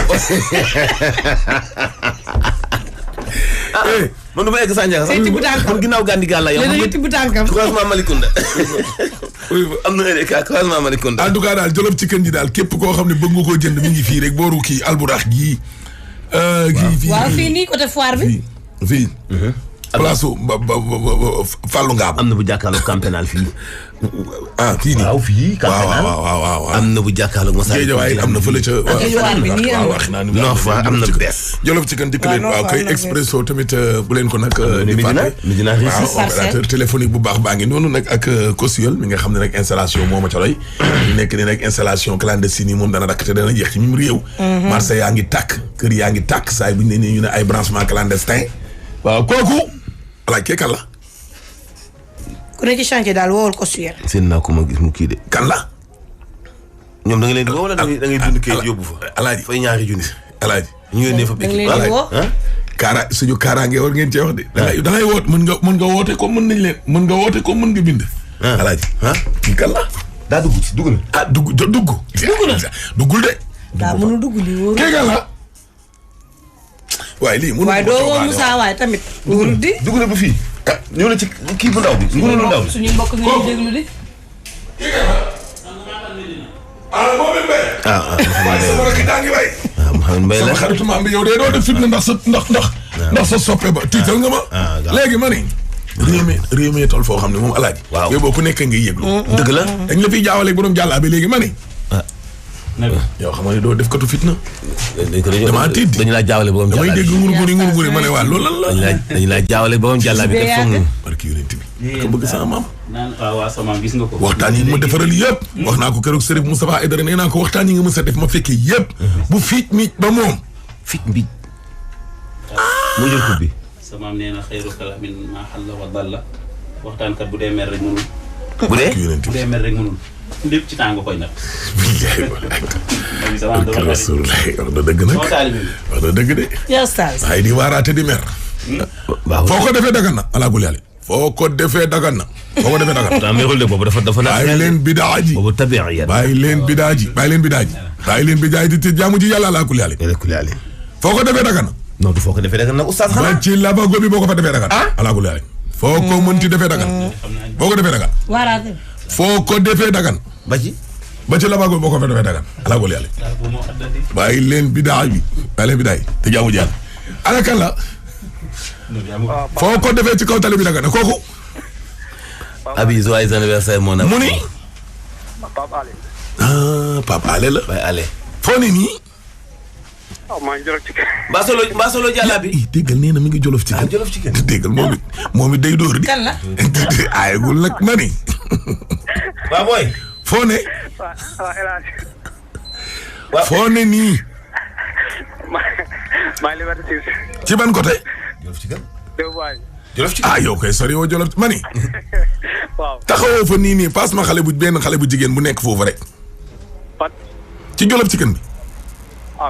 man du ma egg Sandiara sax. man ginnaaw gàndi gàll la yow. léegi tibb tànkam. croisement Malicounda. am na EDK croisement Malicounda. en tout cas daal Jolof Chicken ji daal képp koo xam ne bëgg nga koo jënd mi ngi fii rek booru kii alburax gii. waaw fii nii côté foire bi. fii. place su Fallou Ngam. am na bu jàkkaarloog camp pénal fii. fii nii waaw fii. camp pénal waaw. am na bu jàkkaarloog Moussa. Géejawaay am na fële ca. non fa am na bees. Jolof Chicken dikk leen waaw kay Expresso tamit bu leen ko nag. di fàtte waaw opérateur téléphonique bu baax baa ngi noonu nag ak Cosiol mi nga xam ne nag installation moo ma ca doy. nekk ni nag installation clandestine yi moom dana dakk te dana jeex ci mim réew. marché yaa ngi tàkk kër yaa ngi tàkk saa yi bu ñu ne nii ñu ne ay branchement clandestin waaw kooku. alaaj kee kan la. ku ne ci chantier daal woowal ko suyer. seen naa ko ma gis mu kii de. kan la. ñoom da nga leen di woo wala da ngay dund kayit yóbbu fa. alaaji fay ñaari junni. alaaji. ñu ngi leen fa béykat yi alaaji. suñu kaaraange war ngeen cee wax de. da ngay woot mën nga woote comme mën nañ leen mën nga woote comme mën nga bind. alaaji. kii kan la. daa dugg ci dugg na. dugg. duggul de. daa mënu dugg lii wóorul. kii kan la. waaye lii mënu waaye doo woo Moussa waaye tamit. wóorul di. dugg na ba fii. ñëw na ci kii bu ndaw bi. ngunu lu ndaw bi suñu mbokk nga ñu déglu di. Mohamed Mbaye. Mohamed Mbaye la sama xaritu maam bi yow de doo def fitna ndax sa soppe ba tiital nga ma. léegi ma ni. réew mi toll foo xam ne moom alaaji. waaw yow boo ku nekk ngay yëglu. dëgg la. dañ la fiy jaawaleeg borom jàllaa bi léegi ma ni. yow xam nga ne doo def katu fitna. damaa tiit dañu laa jaawale borom jàllaa damay dégg ngurguri ma ne waa loolu lan la. dañu laa jaawale borom jàllaa bi def foog nga. barki yonent bi. ko bëgg sama maam. waaw sama maam gis nga ko. waxtaan yi ma defaral yëpp. wax naa ko keroog Serigne Moustapha Aïdara nee naa ko waxtaan yi nga mës a def ma fekkee yëpp. bu fiit mi ba moom. fit mbi. mu jël ko bi. sama maam nee na xayru kalaamin maa xalla wa dalla waxtaankat bu dee mer rek mënul. bu dee mer rek mënul. lépp ci temps nga koy nag. wax na dëgg nag. wax na dëgg de. waaye di waaraate di mer. foo ko defee dagan na alaagul yàlla. foo ko defee dagan na. daa merul de boobu dafa na. bàyyi leen bidaa ji. boobu tabi'a ya. bàyyi leen bidaa ji. bàyyi leen bidaa ji te jaamu ji yàlla alaagul yàlla. foo ko defee dagan na. non du foo ko defee dagan na oustaz xanaa. ba ci labago bi boo ko fa defee dagan. alaagul yàlla. foo ko mënti defee dagan. boo ko defee dagan. waaraate. foo ko defee dagan. ba ci labago boo ko fa defee dagan. alaagul yàlla. bàyyi leen bidaa bi. bàyyi leen bidaa yi te jaamu ji yàlla. ana kan la. foo ko defee ci kaw tali bi dagan na kooku. Abi joyeux anniversaire mon ami. mu ni. Pape Alé la. Baye Alé. foo ne nii. maa ngi Jolof Chicken. mbaa solo jàlla bi. déggal nee na mi ngi Jolof Chicken. Jolof Chicken. déggal moom it day dóor di. kan la. ayegul nag ma ni. waaw booy. foo ne. foo ne nii. maa ngi Liberté 6. ci ban côté. Jolof Chicken. Jolof Chicken. yow kay sori woo Jolof ma ni. waaw. taxawoo fa nii passe ma benn xale bu jigéen bu nekk foofu rek. ci Jolof Chicken bi.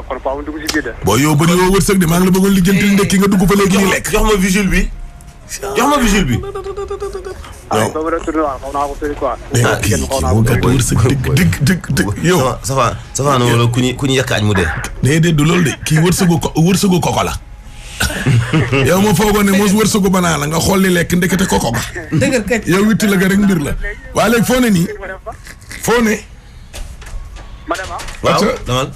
kon faaw dugg si biir de. boo yow bëri yoo wërsëg de maa ngi la bëggoon lijjantil ndekki nga dugg fa léegi ñu lekk. jox ma vigile bi. boobu rek tudd naa xaw naa ko tëri quoi. kii moo gàtt wërsëg dëgg yow. ça na wala ku ñu yakkaañ mu dee. déedéet du loolu de kii wërsëgu koko la. yow ma foogoon ne mos wërsëgu banaa la nga xool li lekk ndekete koko ba. dëgg kay yow witti la ga rek mbir la. waaye léegi foo ne nii. foo ne. waaw damal.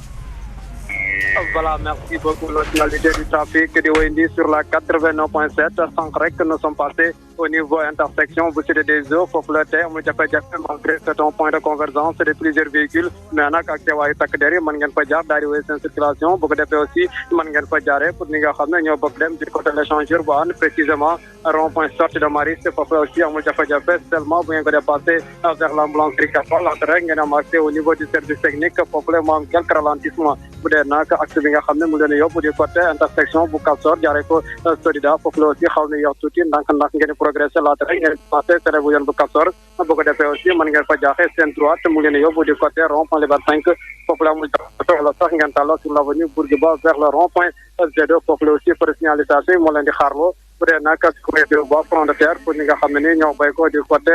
Voilà, merci beaucoup. Nationalité du trafic de Wendy sur la 89.7. Sans rek nous sommes passés au niveau intersection bu Cité des Eaux foofu la tey amul jafe-jafe malgré c'est un point de convergence de plusieurs véhicules mais nag ak teewaayu takk der yi mën ngeen fa jaar daal di wéy seen circulation bu ko defee aussi mën ngeen fa jaaree pour ñi nga xam ne ñoo bëgg dem du côté de l'échangeur bu ànd précisément rond-point sortie de Maristes foofu la aussi amul jafe-jafe seulement bu ngeen ko dépassé vers l'ambulancière Castor laata rek ngeen am accès au niveau du service technique foofu la mu am quelques ralentissements bu dee nag axe bi nga xam ne mu leen yóbbu du côté intersection bu Castor jaaree ko Solida foofu la aussi xaw na yox tuuti ndànk-ndànk ngeen progressé laata rek ngeen passé tere bu yoon bu Castor bu ko defee aussi mën ngeen fa jaaxee seen droite mu leen yóbbu du côté rond-point Liberté 5 foofu la amul jafe-jafe wala sax ngeen tàlloo sur l'avenue Bourguiba vers le rond-point Z2 foofu la aussi pour signalisation yi moo leen di xaarloo bu dee nag kuréel bu front de terre pour ñi nga xam ne ni ñoo béy ko du côté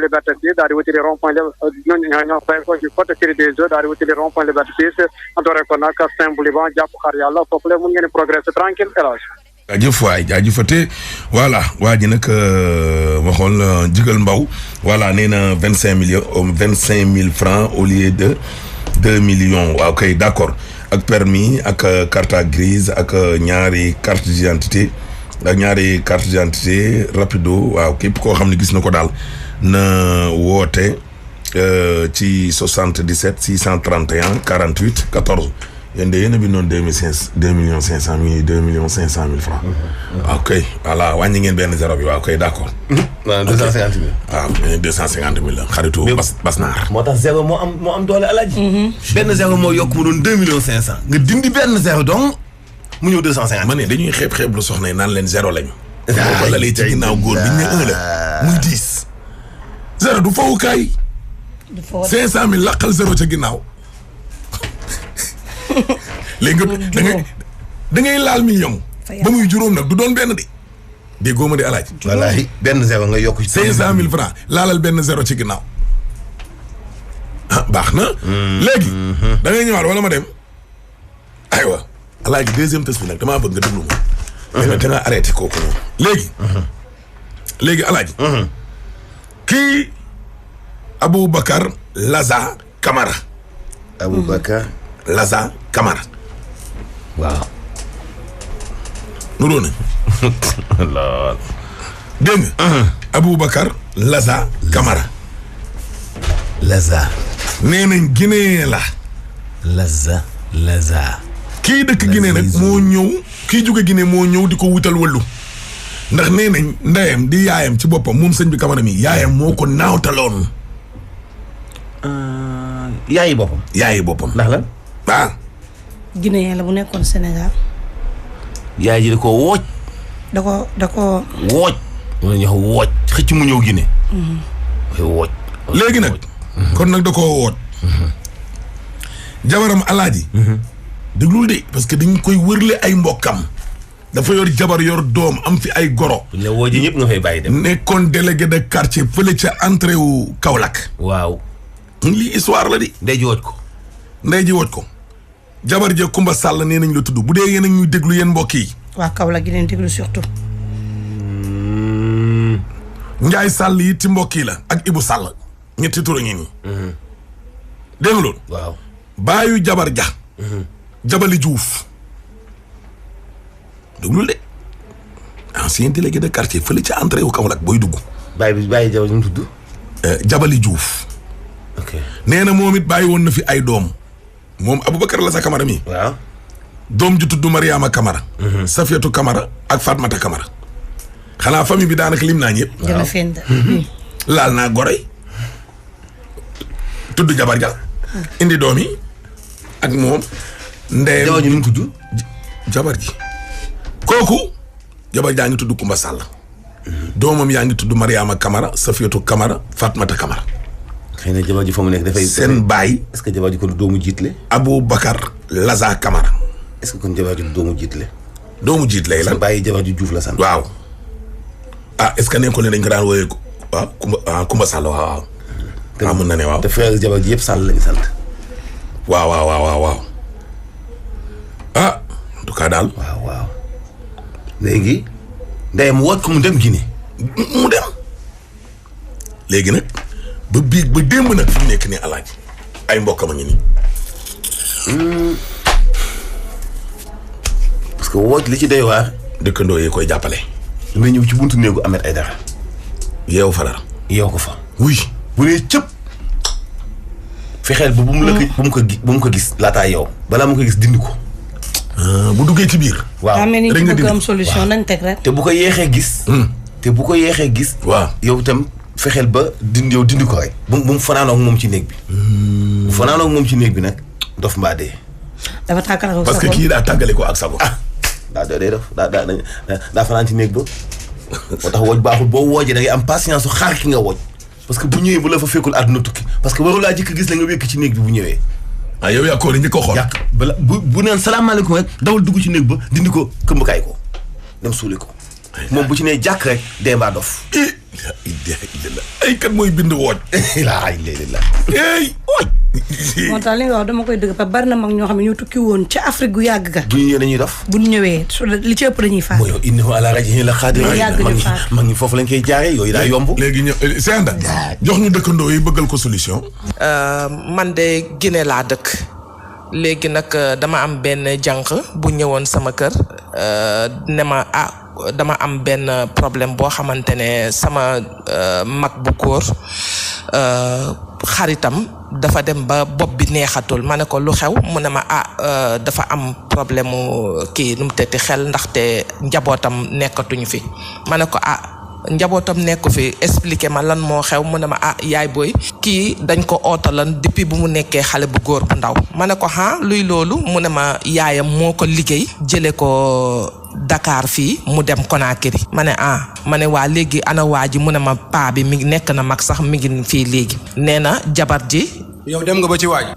Liberté 6 daal di wutili rond-point ñoo béy ko du côté Cité des Eaux daal di wutili rond-point Liberté 6 doore ko nag Saint-Bouliban jàpp xaar yàlla foofu la mun ngeen progresser tranquille élage jaajëf waay jaajëfate voilà waa ji nag waxoon Jigal Mbaw voilà nee na 25 000 francs au lieu de 2 millions waaw kay d'accord ak permis ak carte grise ak ñaari carte d'identité ak ñaari carte d'identité rapido waaw képp koo xam ne gis na ko daal na woote ci 77 631 48 14 yéen de yéen a bindoon 2 millions 500 mille 2 millions 500 mille francs. ok voilà wàññi ngeen benn zéro bi waaw ok d'accord. waaw 250 000. waaw 250 000 la xaritu bas naar. moo tax zéro moo am doole alaaji. benn zéro moo yokk mu doon 2 millions 500. nga dindi benn zéro donc mu ñëw 250. ma ne dañuy xeeb lu soxna yi naan leen zéro lañu. wala lay ci ginnaaw góor bi ñu ne 1 la muy 10. zéro du fawukaay. du fawut 500 000 laqal zéro ca ginnaaw. léegi da ngay laal million. ba muy juróom nag du doon benn de. déggoo ma di alaaj. wallaahi benn zéro nga yokk ci 500 000 francs laalal benn zéro ci ginnaaw. ah baax na. léegi. da ngay ñëwaat wala ma dem. aywa alaaji deuxième test bi nag damaa bëgg nga déglu ma. mais da nga arrêté kooku noonu. léegi. léegi alaaji. kii Aboubacar Laza Camara. Aboubacar Laza Camara. waaw. nuróo nañ. lool. dégg nga. Aboubacar Laza Camara. Laza. nee nañ Guinée la. Laza. kii dëkk Guinée nag moo ñëw kii jóge Guinée moo ñëw di ko wutal wàllu. ndax nee nañ ndeyam di yaayam ci boppam moom sëñ bi Camara mi yaayam moo ko naawtaloon. yaayi boppam. yaayi boppam. ndax lan. ah. Guinéen la bu nekkoon Sénégal. yaay ji da koo wooj. da ko wooj. wala ñu wax wooj xëcc mu ñëw Guinée. mooy wooj. léegi nag. kon nag da koo wooj. jabaram alaaji. déglul de parce que dañ koy wërle ay mbokkam. dafa yor jabar yor doom am fi ay goro. buñ la woojee ñëpp nga fay bàyyi dem. nekkoon délégué de quartier fële ca entrée wu Kaolack. waaw. lii histoire la di. ndey ji wooj ko. ndey ji wooj ko. jabar je Kumba Sall nee nañ la tudd bu dee yéen a ñuy déglu yéen mbokk yi. waa Kaolack gi leen déglu surtout. Njaay Sall yi ci mbokk yi la ak Ibu Sall ñetti tur a ngi nii. dégg nga loolu. waaw. baayu jabar ja. Jabali Diouf. déglul de. ancien délégué de quartier fële ca entrée wu Kaolack booy dugg. bàyyi jabar ñu tudd. Jabali Diouf. ok nee na moom it bàyyi woon na fi ay doom. moom Aboubacar Laza Camara mi. waaw. doom ju tudd Mariama Camara. Safiatou Camara ak Fatmata Camara. xanaa famille bi daanaka lim naa ñëpp. jëla fend. laal naa goroy. tudd jabar ja. indi doom yi. ak moom. ndeyam jabar ji nu mu tudd. jabar ji. kooku. jabar jaa ngi tudd Kumba Sall. doomam yaa ngi tudd Mariama Camara Safiatou Camara Fatmata Camara. xëy na jabar ji fa mu nekk dafay. seen baay. est-ce que jabar ji kon doomu jiitle. Aboubacar Laza Camara. est-ce que kon jabar ji doomu jiitle. doomu jiitle la. bàyyi jabar ji Diouf la sant. waaw. ah est-ce que nekkul ne dañ ko daan wooyee waaw Kumba Sall waaw. te mën na ne waaw. te frère jabar ji yëpp Sall lañu sant. waaw. ah en tout cas daal. waaw. léegi. ndeyam woot ko mu dem Guinée. mu dem. léegi nag. ba biig ba démb nag fi mu nekk nii alaaji ay mbokkam a ngi nii. parce que wooj li ci doy waar. dëkkandoo yi koy jàppale. damay ñëw ci buntu néegu Ahmed Aïdara yeew fa dara yeew ko fa oui bu nee cëpp fexeel ba bu mu ko gis laataa yow balaa mu ko gis dindi ko bu duggee ci biir waaw mel ni ci bëgg am solution nañ teg rek te bu ko yeexee gis waaw yow itam fexeel ba dindi ko rek bu mu fanaanoog moom ci néeg bi bu fanaanoog moom ci néeg bi nag dof mbaa dee dafa tàggale ko parce que kii daa tàggale ko ak sago daa fanaan ci néeg ba moo tax wooj baaxul boo woojee da ngay am patience su xaar ki nga wooj parce que bu ñëwee bu la fa fekkul àdduna tukki parce que waru laa jëkk gis la nga wékk ci néeg bi bu ñëwee yow yaa ko ni ko xool bala bu neen salaamaaleykum rek dawal dugg ci néeg ba dindi ko këmbkaay ko dem suuli ko moom bu ci nee jàkk rek dee mbaa dof ay kat mooy bind wooj laa illallah wooj moo tax li nga wax dama koy dëgg pa bari na mag ñoo xam ne ñoo tukki woon ca Afrique gu yàgg ga bu ñu ñëwee dañuy dof bu ñu ñëwee li ci ëpp dañuy faat mooy yow innahu ala raj'ihi la qaadir mag ñi foofu lañ koy jaaree yooyu daa yomb léegi ñëw Senda jox ñu dëkkandoo yi bëggal ko solution man de Guinée laa dëkk léegi nag dama am benn jànq bu ñëwoon sama kër ne ma dama am benn problème boo xamante ne sama mag bu góor xaritam dafa dem ba bopp bi neexatul ma ne ko lu xew mu ne ma dafa am problème mu kii nu mu tëddee xel ndaxte njabootam nekkatuñu fi ma ne ko njabootam nekku fi expliqué ma lan moo xew mu ne ma yaay booy kii dañ ko ootalan depuis bu mu nekkee xale bu góor bu ndaw ma ne ko luy loolu mu ne ma yaayam moo ko liggéey jële ko Dakar fii mu dem Conakry ma ne ma ne waa léegi ana waa ji mu ne ma paa bi mi ngi nekk na mag sax mi ngi fii léegi nee na jabar ji yow dem nga ba ci waaji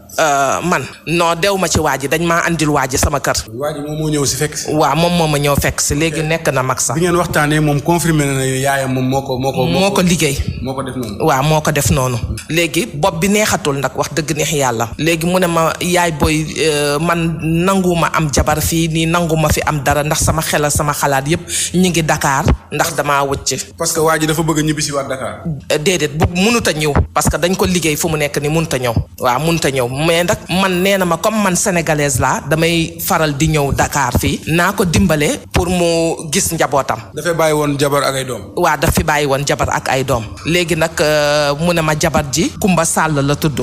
man non dew ma ci waaji dañ maa andil waaji sama kër waaji moom moo ñëw si fekk si waaw moom moo ma ñëw fekk si léegi nekk na mag sax bi ngeen waxtaanee moom confirmé na ne yaayam moom moo ko liggéey moo ko def noonu waaw moo ko def noonu léegi bopp bi neexatul nag wax dëgg neex yàlla léegi mu ne ma yaay booy man nanguma am jabar fii nii nanguma fi am dara ndax sama xel sama xalaat yépp ñi ngi Dakar ndax damaa wëcc parce que waaji dafa bëgg ñibbi si waat Dakar déedéet bu mënut a ñëw parce que dañ ko liggéey fu mu nekk ni mënut a ñëw waaw mënut a ñëw mais nag man nee na ma comme man sénégalaise laa damay faral di ñëw Dakar fii naa ko dimbale pour mu gis njabootam. dafay bàyyi woon jabar ak ay doom. waaw daf fi bàyyi woon jabar ak ay doom léegi nag mu ne ma jabar ji Kumba Sall la tudd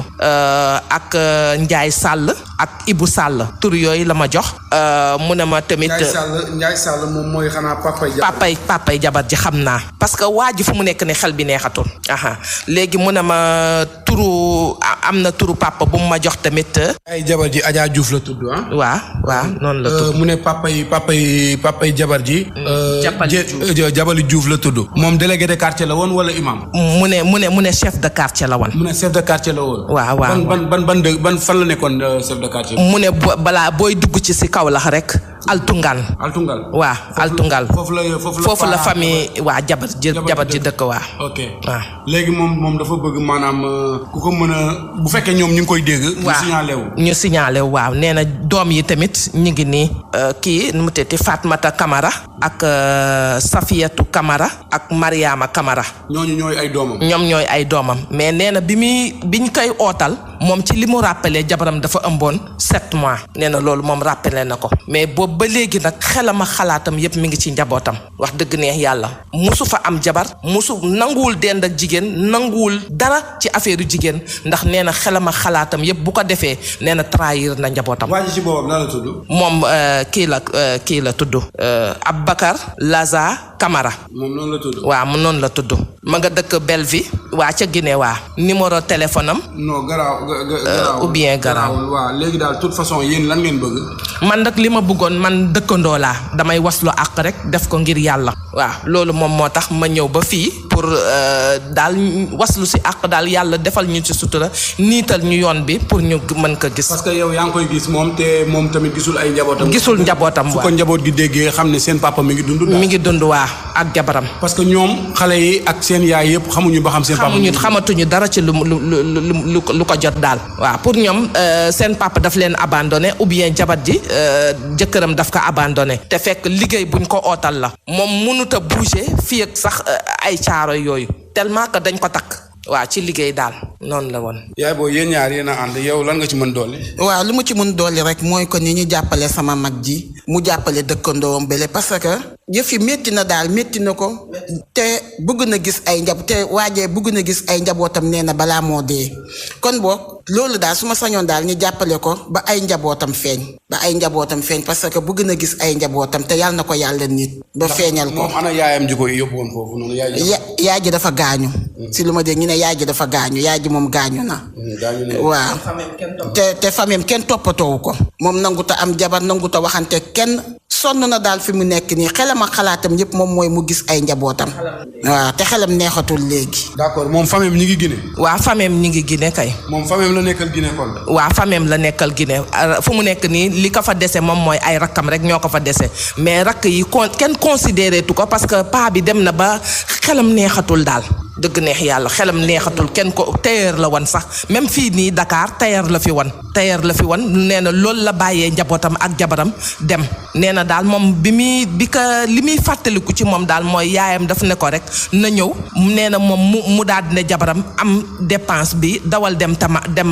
ak Njaay Sall ak Ibu Sall tur yooyu la ma jox mu ne ma tamit. Njaay Sall moom mooy xanaa papay jabar ji xam naa parce que waa ji fu mu nekk ni xel bi neexatul. léegi mu ne ma turu am na turu papa bu mu ma jox tamit. ay jabar ji Adja Diouf la tudd waaw noonu la tudd. mu ne papay jabar ji. Jabali Diouf la tudd. moom délégué de quartier la woon wala imam. mu ne chef de quartier la woon. mu ne chef de quartier la woon. waaw ban fan la nekkoon chef de quartier. mu ne balaa booy dugg ci si Kaolack rek. Altungal. waaw Altungal. foofu la famille waa jabar ji dëkk waa. ok waaw léegi moom dafa bëgg maanaam ku ko mën a bu fekkee ñoom ñu ngi koy dégg. ñu signalé wu waaw nee na doom yi tamit ñu ngi nii kii nu mu tëddee Fatmata Camara ak Safiyatu Camara ak Mariama Camara. ñooñu ñooy ay doomam. ñoom ñooy ay doomam mais nee na biñ koy ootal moom ci li mu rappelé jabaram dafa ëmboon 7 mois nee na loolu moom rappelé na ko mais boobu ba léegi nag xelam ak xalaatam yépp mi ngi ci njabootam wax dëgg neex yàlla musu fa am jabar musu nanguwul dend ak jigéen nanguwul dara ci affaire jigéen ndax nee na xelam ak xalaatam yépp bu ko defee nee na trahir na njabootam. waa ji ci boppam lan la tudd. moom kii la tudd Aboubacar Laza Camara. moom noonu la tudd. waaw mu noonu la tudd ma nga dëkk Belleville waa ca Guinée waa numéro téléphone am. non garaaw ou bien garaaw. waaw léegi daal toute façon yéen lan ngeen bëgg. man nag li ma bëggoon man dëkkandoo laa damay waslu àq rek def ko ngir yàlla. waaw loolu moom moo tax ma ñëw ba fii pour daal waslu si àq daal yàlla defal ñu ci sutura niital ñu yoon bi pour ñu mën ko gis. parce que yow yaa ngi koy gis moom te moom tamit gisul ay njabootam. gisul njabootam fu ko njaboot gi déggee xam ne seen papa mi ngi dund. mi ngi dund waa ak jabaram. parce que ñoom xale yi ak seen yaay yëpp xamuñu ba xam seen papa. xamatuñu dara ci lu ko jot daal. waaw pour ñoom seen papa daf leen abandonné ou bien jabar ji jëkkëram daf ko abandonné te fekk liggéey buñ ko ootal la moom mënut a bouger fii ak sax ay caaro yooyu tellement que dañ ko takk waaw ci liggéey daal noonu la woon. yaay boo yéen ñaar yéen a ànd yow lan nga ci mën dolli. waaw li mu ci mën dolli rek mooy ko ni ñu jàppale sama mag ji mu jàppale dëkkandoom bële parce que yëf yi métti na daal métti na ko te bëgg na gis ay waajee bëgg na gis ay njabootam nee na balaa moo dee kon boog loolu daal su ma sañoon daal ñu jàppale ko ba ay njabootam feeñ parce que bëgg na gis ay njabootam te yàlla na ko yàlla nit ba feeñal ko. moom ana yaayam ji ko yóbbu woon foofu noonu yaay ji dafa gaañu. si lu ma dégg ñu ne yaay ji dafa gaañu yaay ji moom gaañu na. waaw te famille kenn toppatoowu ko. moom nanguta am jabar nanguta waxante kenn sonn na daal fi mu nekk nii xelam ak xalaatam yëpp moom mooy mu gis ay njabootam. waaw te xelam neexatul léegi. d'accord moom famille ñi ngi Guinée. waaw famille ñi ngi Guinée kay. moom famille la nekkal Guinée kon. waaw famille la nekkal Guinée fu mu nekk nii li ko fa dese moom mooy ay rakkam rek ñoo ko fa dese mais rakk yi kenn considéré tu ko parce que paa bi dem na ba xelam neexatul daal. dëgg neex yàlla xelam neexatul kenn ko tailleur la wan sax même fii nii Dakar tailleur la fi wan nee na loolu la bàyyee njabootam ak jabaram dem nee na daal moom li muy fàttaliku ci moom daal mooy yaayam daf ne ko rek na ñëw nee na moom mu daal dina jabaram am dépense bi dawal dem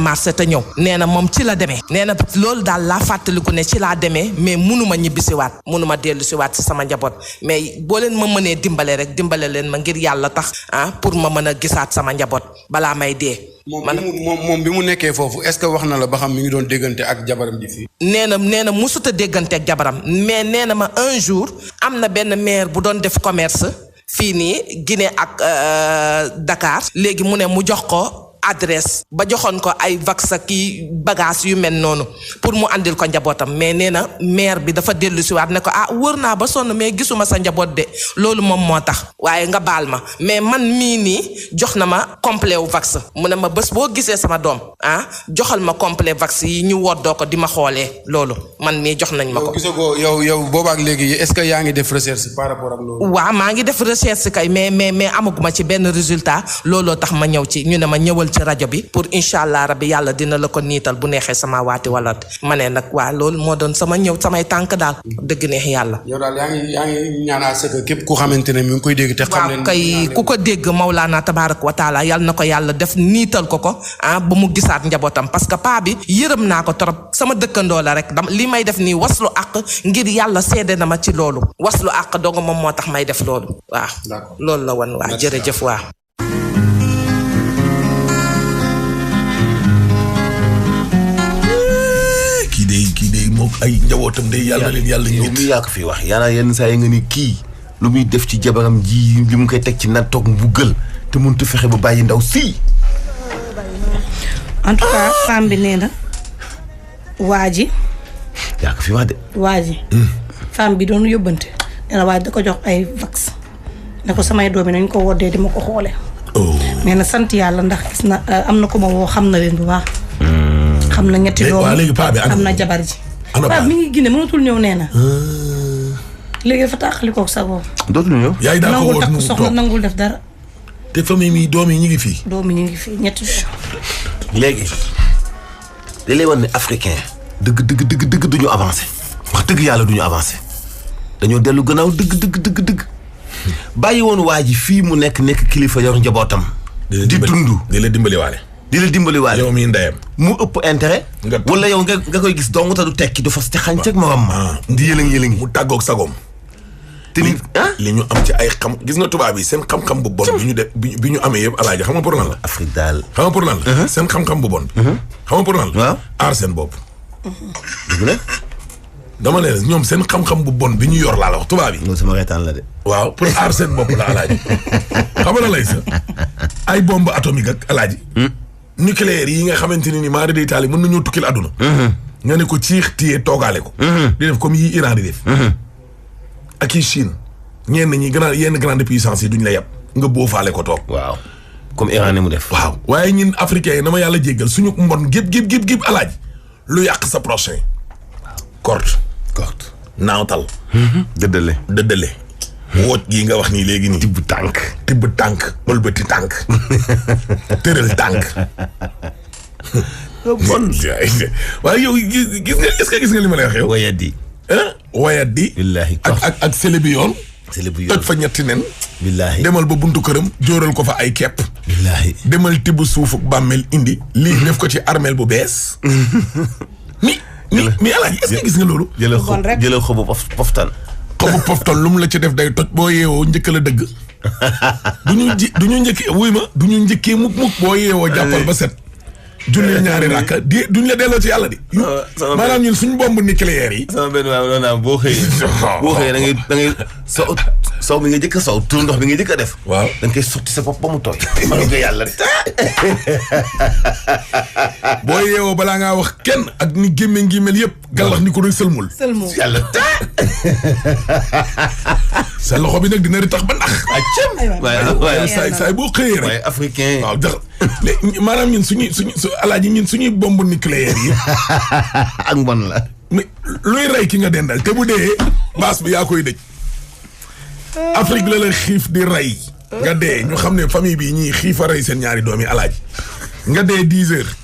marché te ñëw nee na moom ci la demee nee na loolu daal laa fàttaliku ne ci laa demee mais munuma ñibbisiwaat munuma dellusiwaat si sama njaboot mais boo leen ma mënee dimbale rek dimbale leen ma ngir yàlla tax pour ma mën a gisaat sama njaboot balaa may dee. moom bi mu nekkee foofu est-ce que wax na la ba xam mi ngi doon déggante ak jabaram ji fii. nee na musut a déggante ak jabaram mais nee na ma un jour am na benn maire bu doon def commerce fii nii Guinée ak Dakar léegi mu ne mu jox ko adresse ba joxoon ko ay vax ki bagage yu mel noonu pour mu andil ko njabootam mais nee na maire bi dafa dellu si waat ne ko wër naa ba sonn mais gisuma sa njaboot de loolu moom moo tax waaye nga baal ma mais man mii nii jox na ma complet wu vax mu ne ma bés boo gisee sama doom joxal ma complet vax yi ñu woddoo ko di ma xoolee loolu man mii jox nañ ma ko. gisagoo yow boobaak léegi est-ce que yaa ngi def recherche par rapport ak loolu. waaw maa ngi def recherche kay mais amaguma ci benn résultat looloo tax ma ñëw ci ñu ne ma ñëwal ci rajo bi pour incha allah rabbi yàlla dina la ko niital bu neexee sama waati wala ma ne nag waa loolu moo doon sama ñëw samay tànk daal dëgg neex yàlla. yow daal yaa ngi ñaanal sa képp ku xamante ne mi ngi koy dégg te xam leen kay ku ko dégg Mawlaana tabaaraka wa taala yàlla na ko yàlla def niital ko ba mu gisaat njabootam parce que paa bi yërëm naa ko trop sama dëkkandoo la rek li may def nii waslu àq ngir yàlla seede na ma ci loolu waslu àq dong moom moo tax may def loolu waaw loolu la woon waa jërëjëf waa kii de moom ay njabootam de yàlla leen yàlla ñëw mi yaa ko fi wax yaanaa yenn saa yi nga ni kii lu muy def ci jabaram ji li mu koy teg ci nattoog mbugal te mënut a fexe ba bàyyi ndaw si. en tout cas femme bi nee na waa ji yaa ko fi wax de. waa ji femme bi doon yóbbante nee na waa ji da ko jox ay vax ne ko samay doom yi nañ ko woddee di ma ko xoole nee na sant yàlla ndax gis na am na ko ma woo xam na leen bu baax xam na ñetti doom am na jabar ji paa mi ngi Guinée mënatul ñëw nee na léegi dafa tàqali koog sa bopp dootul ñëw yaay daa ko nangul takk soxna nangul def dara te famille mi doom yi ñu ngi fii ñetti doom léegi da lay wan ne africain dëgg duñu avancé wax dëgg yàlla duñu avancé dañoo dellu gannaaw dëgg bàyyi woon waa ji fii mu nekk kilifa yor njabootam di dund di la dimbali waale yow mi ndeyam mu ëpp intérêt wala yow nga koy gis dong te du tekki du fas te xànceeg morom ma di yëlëng mu tàggoog sagoom te li ñu am ci ay xam gis nga tubaab yi seen xam-xam bu bon bi ñu def bi ñu amee yëpp alaaji xam nga pour lan la Afrique daal xam nga pour lan la seen xam-xam bu bon xam nga pour lan la waaw aar seen bopp dëgg la dama ne ñoom seen xam-xam bu bon bi ñu yor laa la wax tubaab yi loolu sama reetaan la de waaw pour aar seen bopp la alaaji xam nga lay sa ay bombe atomique ak alaaji nucléaire yi nga xamante ne ni maari day taali mën nañoo tukkil àdduna nga ne ko ciix téye toogaale ko di def comme yi Iran di def ak yi Chine ñenn ñi yenn grande puissance yi duñ la yab nga boofaale ko toog waaw comme Iran ni mu def waaw waaye ñun africains yi na ma yàlla jéggal suñu mbon gépp alaaji lu yàq sa prochain korte naawtal dëddale wooj gii nga wax nii léegi nii tibb tànk ëlbati tànk tëral tànk bon waaye yow gis nga est-ce que gis nga li ma lay wax yow wayat di ak sele bi yoon toj fa ñetti nen demal ba buntu këram jóoral ko fa ay kepp billaahi demal tibb suuf ak bàmmeel indi. lii def ko ci armeel bu bees. mi Alaaji est-ce que gis nga loolu. jëlal xobu poftan. xobu poftan lu mu la ci def day toj boo yeewoo njëkk la dëgg. du ñu njëkkee wuy ma du ñu njëkkee mukk boo yeewoo jàppal ba set. julli ñaari rakka duñ la delloo ci yàlla di. maanaam ñun suñu bomb nucléaire yi. sama benn waaw noonu boo xëyee da ngay sow bi nga jëkk a sow tur ndox bi nga jëkk a def. waaw da nga koy sotti sa bopp ba mu tooy. man nga yàlla de. boo yeewoo balaa ngaa wax kenn ak ni gémme ngi mel yëpp. gàllax ni ko doon sëlmul. yàlla de. sa loxo bi nag dina di tax ba ndax. waaye saay boo xëyee rek. waaye africain. waaw jax maanaam ñun alaaji ñun suñuy bombe nucléaire yi. ak mbon la. mais luy rey ki nga dendal te bu dee baas bi yaa koy dëj. Afrique la la xiif di rey. nga dee ñu xam ne famille bi ñii xiif a rey seen ñaari doomi alaaji. nga dee 10 heures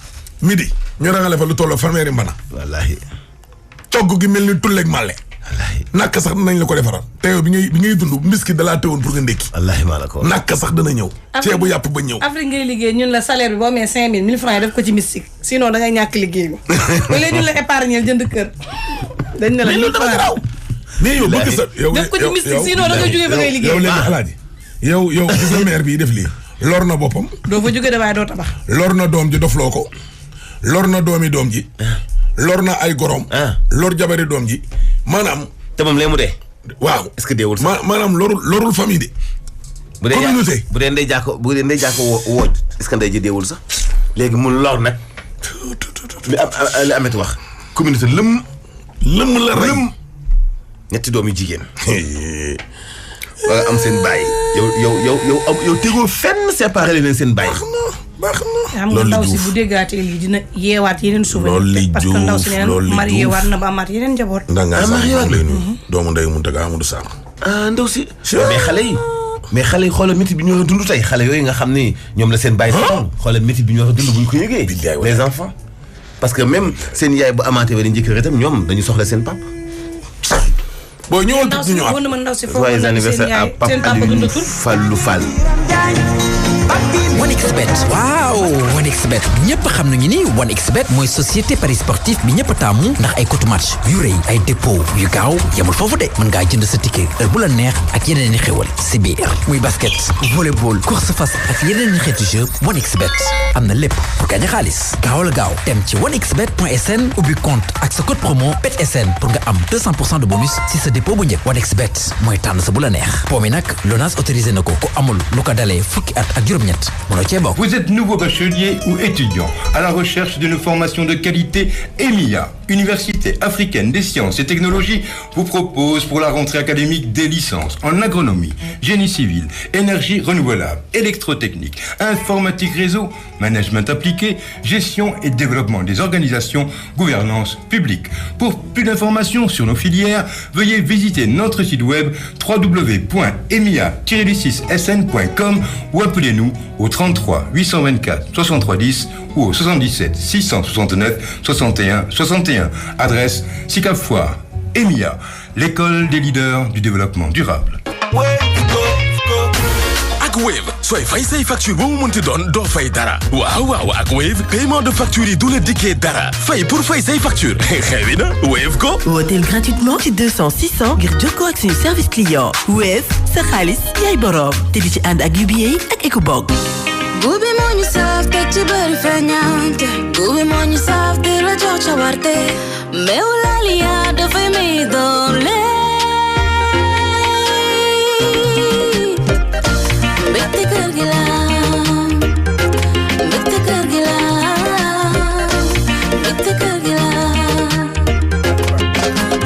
midi ñu rangale fa lu tolloo fanweeri mbana. wallaahi. cogg gi mel ni tulleeg màlle. wallaahi nakk sax danañ la ko defaral. te yow bi ngay dund mbiskit da laa teewoon pour nga ndékki. wallaahi maa la ko nakk sax dana ñëw. ceebu yàpp ba ñëw. Afrique ngay liggéey ñun la salaire bi boo amee 5000 1000 francs yi def ko ci mystique sinon da ngay ñàkk liggéey bi. ba léegi ñun la épargner jënd kër. dañ ne la ñu dama mais yow bëgg sa yow def ko ci mystique sinon da ngay jógee ba ngay liggéey. yow léegi alaaji yow gis nga maire bii def lii lor na boppam. doo fa jógee de waaye doo tabax. lor na doom ji dofloo ko. lor na doomi doom ji. lor na ay gorom. lor jabari doom ji maanaam. te moom lee mu dee. waaw est-ce que deewul sax. maanaam lorul famille de. communauté bu dee ndey jàkko wooj est-ce que ndey ji deewul sax. léegi mu lor nag. li amet wax. communauté lëm la rey. ñetti doom yu jigéen. wala am seen baay. yow tegoo fenn séparé leen seen baay. baax na xam nga ndaw si bu déggaatee lii dina yeewaat yeneen souvenir. loolu li parce que ndaw si neen marié waat na ba amaat yeneen njaboot. ndangaa sax lay nuyu doomu ndey Mountaga Amadou Sarr. ndaw si. mais xale yi xoolal métti bi ñu war a dund tey xale yooyu nga xam ni ñoom la seen baay. xoolal métti bi ñu war a dund bu ñu ko yëgee. les enfants. parce que même seen yaay bu amaatee wala njëkkër itam ñoom dañu soxla seen papa. boo ñëwoon tuuti ñu ñëwaat. joyeux anniversaire à Pape Aliou Fallou Fall. OneXBet waaw OneXBet ñëpp xam nañu ni OneXBet mooy société paris sportif bi ñëpp taamu ndax ay cote match yu rëy ay dépôt yu gaaw yemul foofu de mën ngaa jënd sa ticket heure bu la neex ak yeneen i xéwal si biir muy basket volleyball course fas ak yeneen i xeetu jeu OneXBet am na lépp pour gagner xaalis gaawal gaaw dem ci onexbet.sn ubbi compte ak sa code promo BETSN pour nga am 200% de bonus si sa dépôt bu njëkk OneXBet mooy tànn sa bu la neex po mi nag LONASE autorisé na ko ku amul lu ko dalee fukki at ak juróom-ñett. Vous êtes nouveau bachelier ou étudiant à la recherche d'une formation de qualité. EMIA, Université africaine des sciences et technologies, vous propose pour la rentrée académique des licences en agronomie, génie civil, énergie renouvelable, électrotechnique, informatique réseau, management appliqué, gestion et développement des organisations, gouvernance publique. Pour plus d'informations sur nos filières, veuillez visiter notre site web www.emia-sn.com ou appelez-nous au 33 824 63 10 ou au 77 669 61 61. Adresse Sicap Foire. EMIA, l'école des leaders du développement durable. ak Wave sooy fay say facture bu mu munti doon doo fay dara waaw ak Wave paiement de facture yi du la dikkee dara fay pour fay say facture xewi na Wave ko wooteel gratuitement ci 200 600 ngir jokkoo ak suñu service client Wave sa xaalis yaay boroom te di ci ànd ak UBA ak Ecobank. Bubi moo ñu saaf te ci bëri feeñante Bubi moo ñu saaf te la jox ca warte meew laaliya dafay may doole mbégte kër gi la mbégte kër gi la mbégte kër gi la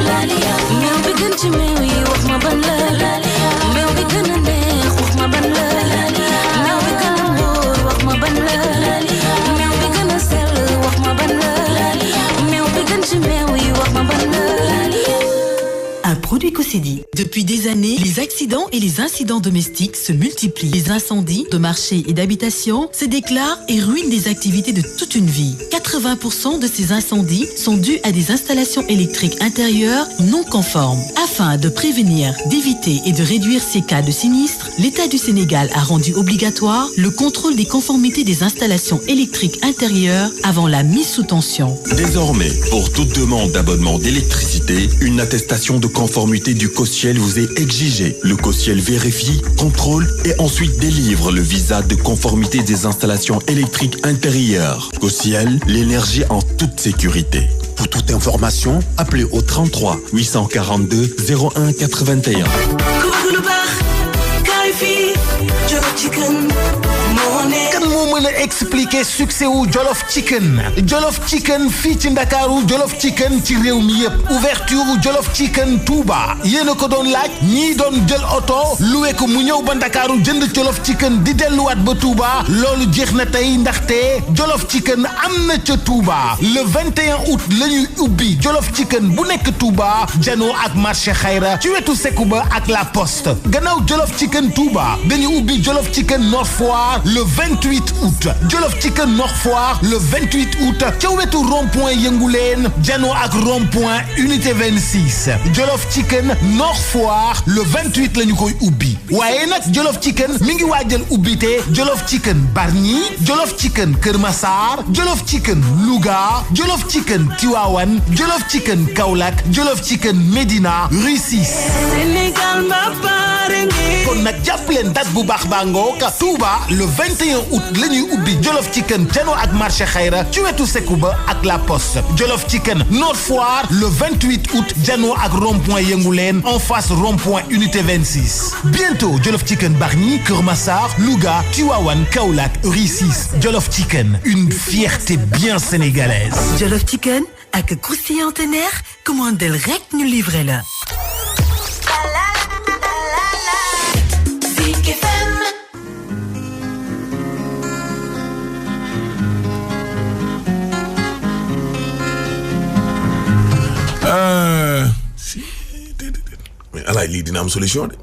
laaliya meew bi gën ci meew yi wax ma ban la laaliya meew bi gën a neex wax ma ban la laaliya meew bi gën a wóor wax ma ban la laaliya meew bi gën a sell wax ma ban la laaliya meew bi gën ci meew yi wax ma ban la laaliya. Un produit Cosidi. Depuis des années, Les accidents et les incidents domestiques se multiplient. Les incendies de marché et d'habitation se déclarent et ruinent des activités de toute une vie. 80% de ces incendies sont dus à des installations électriques intérieures non conformes. Afin de prévenir, d'éviter et de réduire ces cas de sinistres, l'État du Sénégal a rendu obligatoire le contrôle des conformités des installations électriques intérieures avant la mise sous tension. Désormais, pour toute demande d'abonnement d'électricité, une attestation de conformité du COSCIEL vous est exigée. Le COSCIEL vérifie, contrôle et ensuite délivre le visa de conformité des installations électriques intérieures. COSCIEL, l'énergie en toute sécurité. Pour toute information, appelez au 33 842 01 81. kan moo mën a expliquer succès wu Jollof Chicken Jollof Chicken fii ci Ndakaaru Jollof Chicken ci réew mi yëpp ouverture wu Jollof Chicken Touba yéen a ko doon laaj ñii doon jël oto loué ko mu ñëw ba Ndakaaru jënd Jollof Chicken di delluwaat ba Touba loolu jeex na tey ndaxte Jollof Chicken am na ca Touba le 21 août la ñuy ubbi Jollof Chicken bu nekk Touba janoo ak marché Xayra ci wetu Sekuba ak la Poste gannaaw Jollof Chicken Touba dañu ubbi Jollof Chicken Nord Foire le 28 août Jollof Chicken Nord Foire le 28 août ca wetu rond-point Yënguleen janoo ak rond-point unité 26 Jollof Chicken Nord Foire le 28 la ñu koy ubbi waaye nag Jollof Chicken mi ngi waajal ubbite Jollof Chicken Bargny Jollof Chicken Kër Massar Jollof Chicken Louga Jollof Chicken Tivaouane Jollof Chicken Kaolack Jollof Chicken Médina Rue 6 Sénégal ma pare ngi kon nag jàpp leen date bu baax baa ngoog Touba le 21 août la ñuy ubbi Jollof Chicken janoo ak marché Xayra ci wetu Sekuba ak la Poste Jollof Chicken Nord Foire le 28 août janoo ak rond-point Yënguleen en face rond-point unité 26 bientôt Jollof Chicken Bargny Kër Massar Louga Tivaouane Kaolack Rue 6 Jollof Chicken une fierté bien sénégalaise. Jollof Chicken ak croustillant teneer commandel rek ñu livré la. mais alaay lii dina am solution de.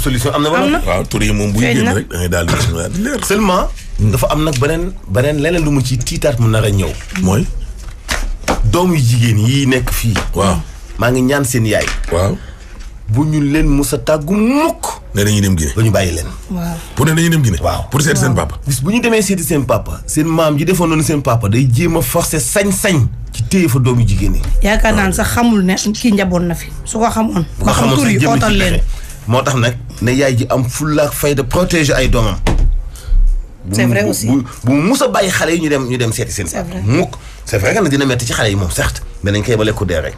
solution am na wala. waaw tur yi moom buy génn rek da ngay daal di leer. seulement. dafa am nag beneen leneen lu mu ci tiitaat mu nar a ñëw. mooy. doom yu jigéen yi nekk fii. waaw maa ngi ñaan seen yaay. waaw. bu ñu leen musa tàggu mukk. ne dañuy dem Guinée. ba ñu bàyyi leen. waaw pour ne dañuy dem Guinée. waaw pour seeti seen papa. bis bu ñu demee seeti seen papa. seen maam ji defoon noonu seen papa day jéem a forcer sañ-sañ. ci téye fa doomu jigéen ñi. yaakaar naa sax xamul ne kii njaboot na fi su ko xamoon. bu ko xamoon sax jëm ootal leen. moo tax nag ne yaay ji am fulla ak fayda protéger ay doomam. c'est vrai aussi bu mus a bàyyi xale yi ñu dem seeti seen papa. mukk c'est vrai que nag dina metti ci xale yi moom certes mais nañ koy ba lekku dee rek.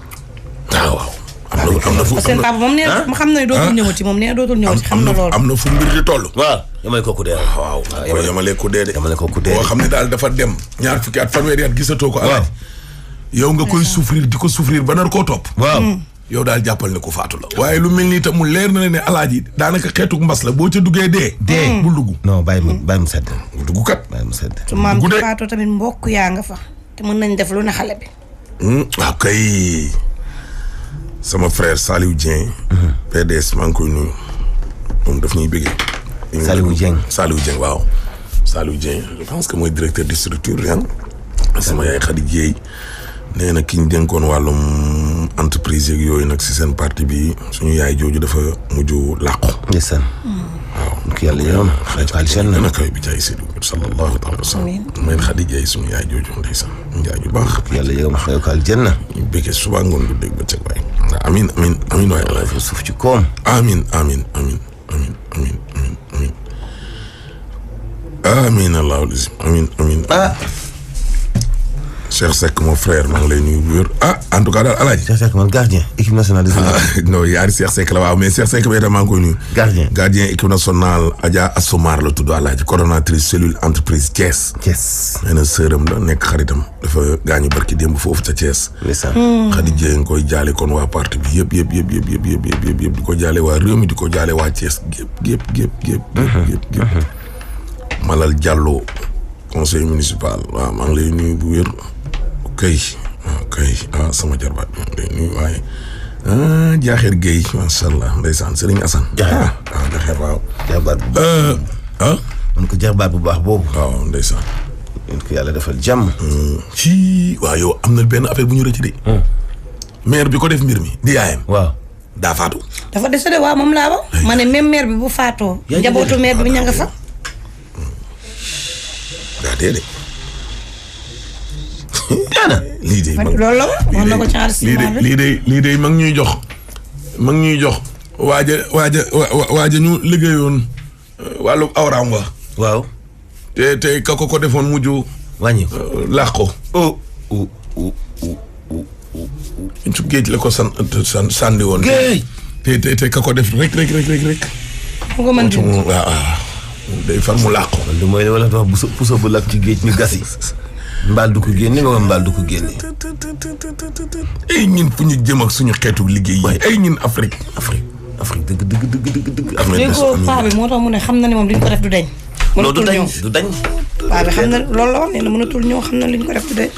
waaw. am na fu seen papa moom nee na xam na ne dootul ñëwati moom nee na dootul ñëwati xam na loolu. am na fu mbir di toll. waaw yamale kooku dee. waaw yamale ko dee de. yamale kooku dee boo xam ne daal dafa dem ñaar fukki at fanweeri at gisatoo ko. waaw yow nga koy souffrir di ko souffrir ba nar koo topp. waaw yow daal jàppal ne ko faatu la. waaye lu mel ni itam mu leer na ne alaaji daanaka xeetu mbas la boo ca duggee dee. bul dugg. non bàyyi mu sedd. bul dugg kat. bàyyi mu sedd. su maam ci faatu tamit mbokk yaa nga fa te mën nañ def lu ne xale bi. waaw kay. sama frère Saliou Dieng. PDS maa ngi koy nuyu moom daf ñuy bëggee. Saliou Dieng waaw. Saliou Dieng je pense que mooy directeur de structure yan. sama yaay Khady Dieye nee na ki ñu dénkoon wàllum entreprise yeeg yooyu nag si seen parti bi suñu yaay jooju dafa mujj làqu. ndeysaan. waaw ki yàlla yërëm xaalis na koy bi jaay Seydou sallallahu alayhi wa sallam. may Khady Dieye suñu yaay jooju ndeysaan yaay ju baax. ki yàlla yërëm xëy ko aljanna. ñu bëggee suba ngoon du dégg ba cëg waay. amin waay alaay suuf ci koom. amin allahu lazim amin Cheikh Seck mon frère maa ngi lay nuyu bu wér en tout cas daal alaaji. Cheikh Seck man gardien équipe nationale de Sénégal. non yaari Cheikh Seck la waaw mais Cheikh Seck bi itam maa ngi koy nuyu. gardien équipe nationale Adja Assoumar la tudd alaaji coordonnatrice cellule entreprise Thiès. nee na sërëm la nekk xaritam dafa gaañu barki démb foofu ca Thiès. Khady Dieng nga koy jaale kon waa parti bi yëpp di ko jaale waa réew mi di ko jaale waa Thiès gépp Malal Diallo conseil municipal waaw maa ngi lay nuyu bu wér kay sama jarbaat maa ngi lay nuyu waaye Jaaxeer Guèye macha allah ndeysaan Serigne Assane. Jaaxeer waaw. jarbaat bu man ko jarbaat bu baax boobu. waaw ndeysaan. yéen ko yàlla defal jàmm. ci waaw yow am na benn affaire bu ñu rëcc de. maire bi ko def mbir mi di yaayam. waaw daa faatu. dafa décédé waaw moom laa ba. ma ne même maire bi bu faatoo. njabootu maire bi ña nga fa. daa dee de. lii de loolu la wax na ko ci enregistrement bi lii de mag ñuy jox waaja ñu liggéeyoon wàllu awraam wa waaw te ka ko defoon mujj wàññi laax ko su géej la ko sànni woon te ka ko def rek mu ko mën waaw day far mu laax ko lu mooy ne wala wax puso bu lakk ci géej ñu gasi mbaal du ko génne nga mbaal du ko génne. ay ñun fu ñu jëm ak suñu xeetu liggéey yi. ay ñun Afrique dëgg. léegi paa bi moo tax mu ne xam na ne moom li ñu ko def du dañ. du dañ. paa bi xam na loolu la wax ne mënatul ñëw xam na li ñu ko def du dañ.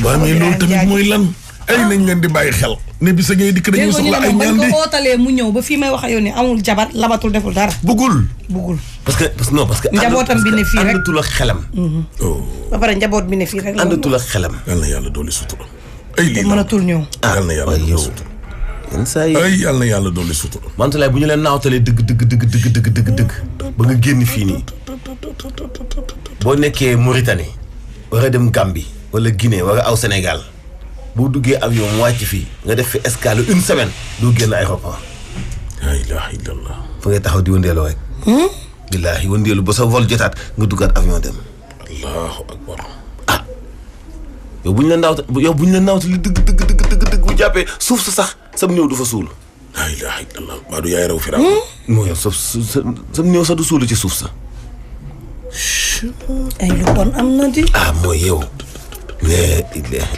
waaw mais loolu tamit mooy lan. ay nañ leen di bàyyi xel. ne bi sa ngay dikk dañuy soxla ay ñaan di ko ootalee mu ñëw ba fii may wax ak yow ni amul jabar labatul deful dara. bëggul. parce que njabootam bi ne fii rek àndatul ak xelam. ba pare njaboot bi ne fii rek. àndatul ak xelam. yal na yàlla dolli sutura. ay lii mënatul ñëw. yal na yàlla dolli sutura. ay yal na yàlla dolli sutura. Mantoulaye bu ñu leen naawtalee dëgg ba nga génn fii nii boo nekkee Mauritanie war a dem Gambie wala Guinée wala aw Sénégal boo duggee avion mu wàcc fii nga def fi escale 1 semaine doo génn aéroport. la ilaha illallah. fa ngay taxaw di wëndeelu rek. billaahi wëndeelu ba sa vol jotaat nga duggaat avion dem. allahu akbar. yow bu ñu la naawtalee dëgg bu jàppee suuf sa sax sam néew du fa suul. la ilaha illallah maa du yaay raw fi raw. mooy yow sam néew sax du suulu ci suuf sa. ay lu bon am na di. mooy yow. la ilaha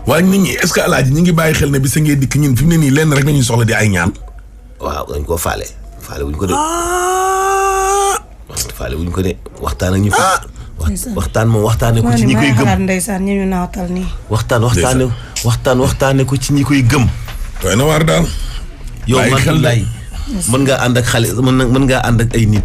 waaye nit ñi est-ce que alaaji ñi ngi bàyyi xel ne bi sa ngee dikk ñun fi mu ne nii lenn rek nañuy soxla di ay ñaan. waaw dañ koo faale wuñ ko de. faale wuñ ko de waxtaan ak ñu fa. waxtaan moom waxtaanee ko ci ñi koy gëm. ndeysaan ñi ñu naatal nii. waxtaanee ko ci ñi koy gëm. doy na waar daal. yow Mantoulaye mën ngaa ànd ak xale mën ngaa ànd ak ay nit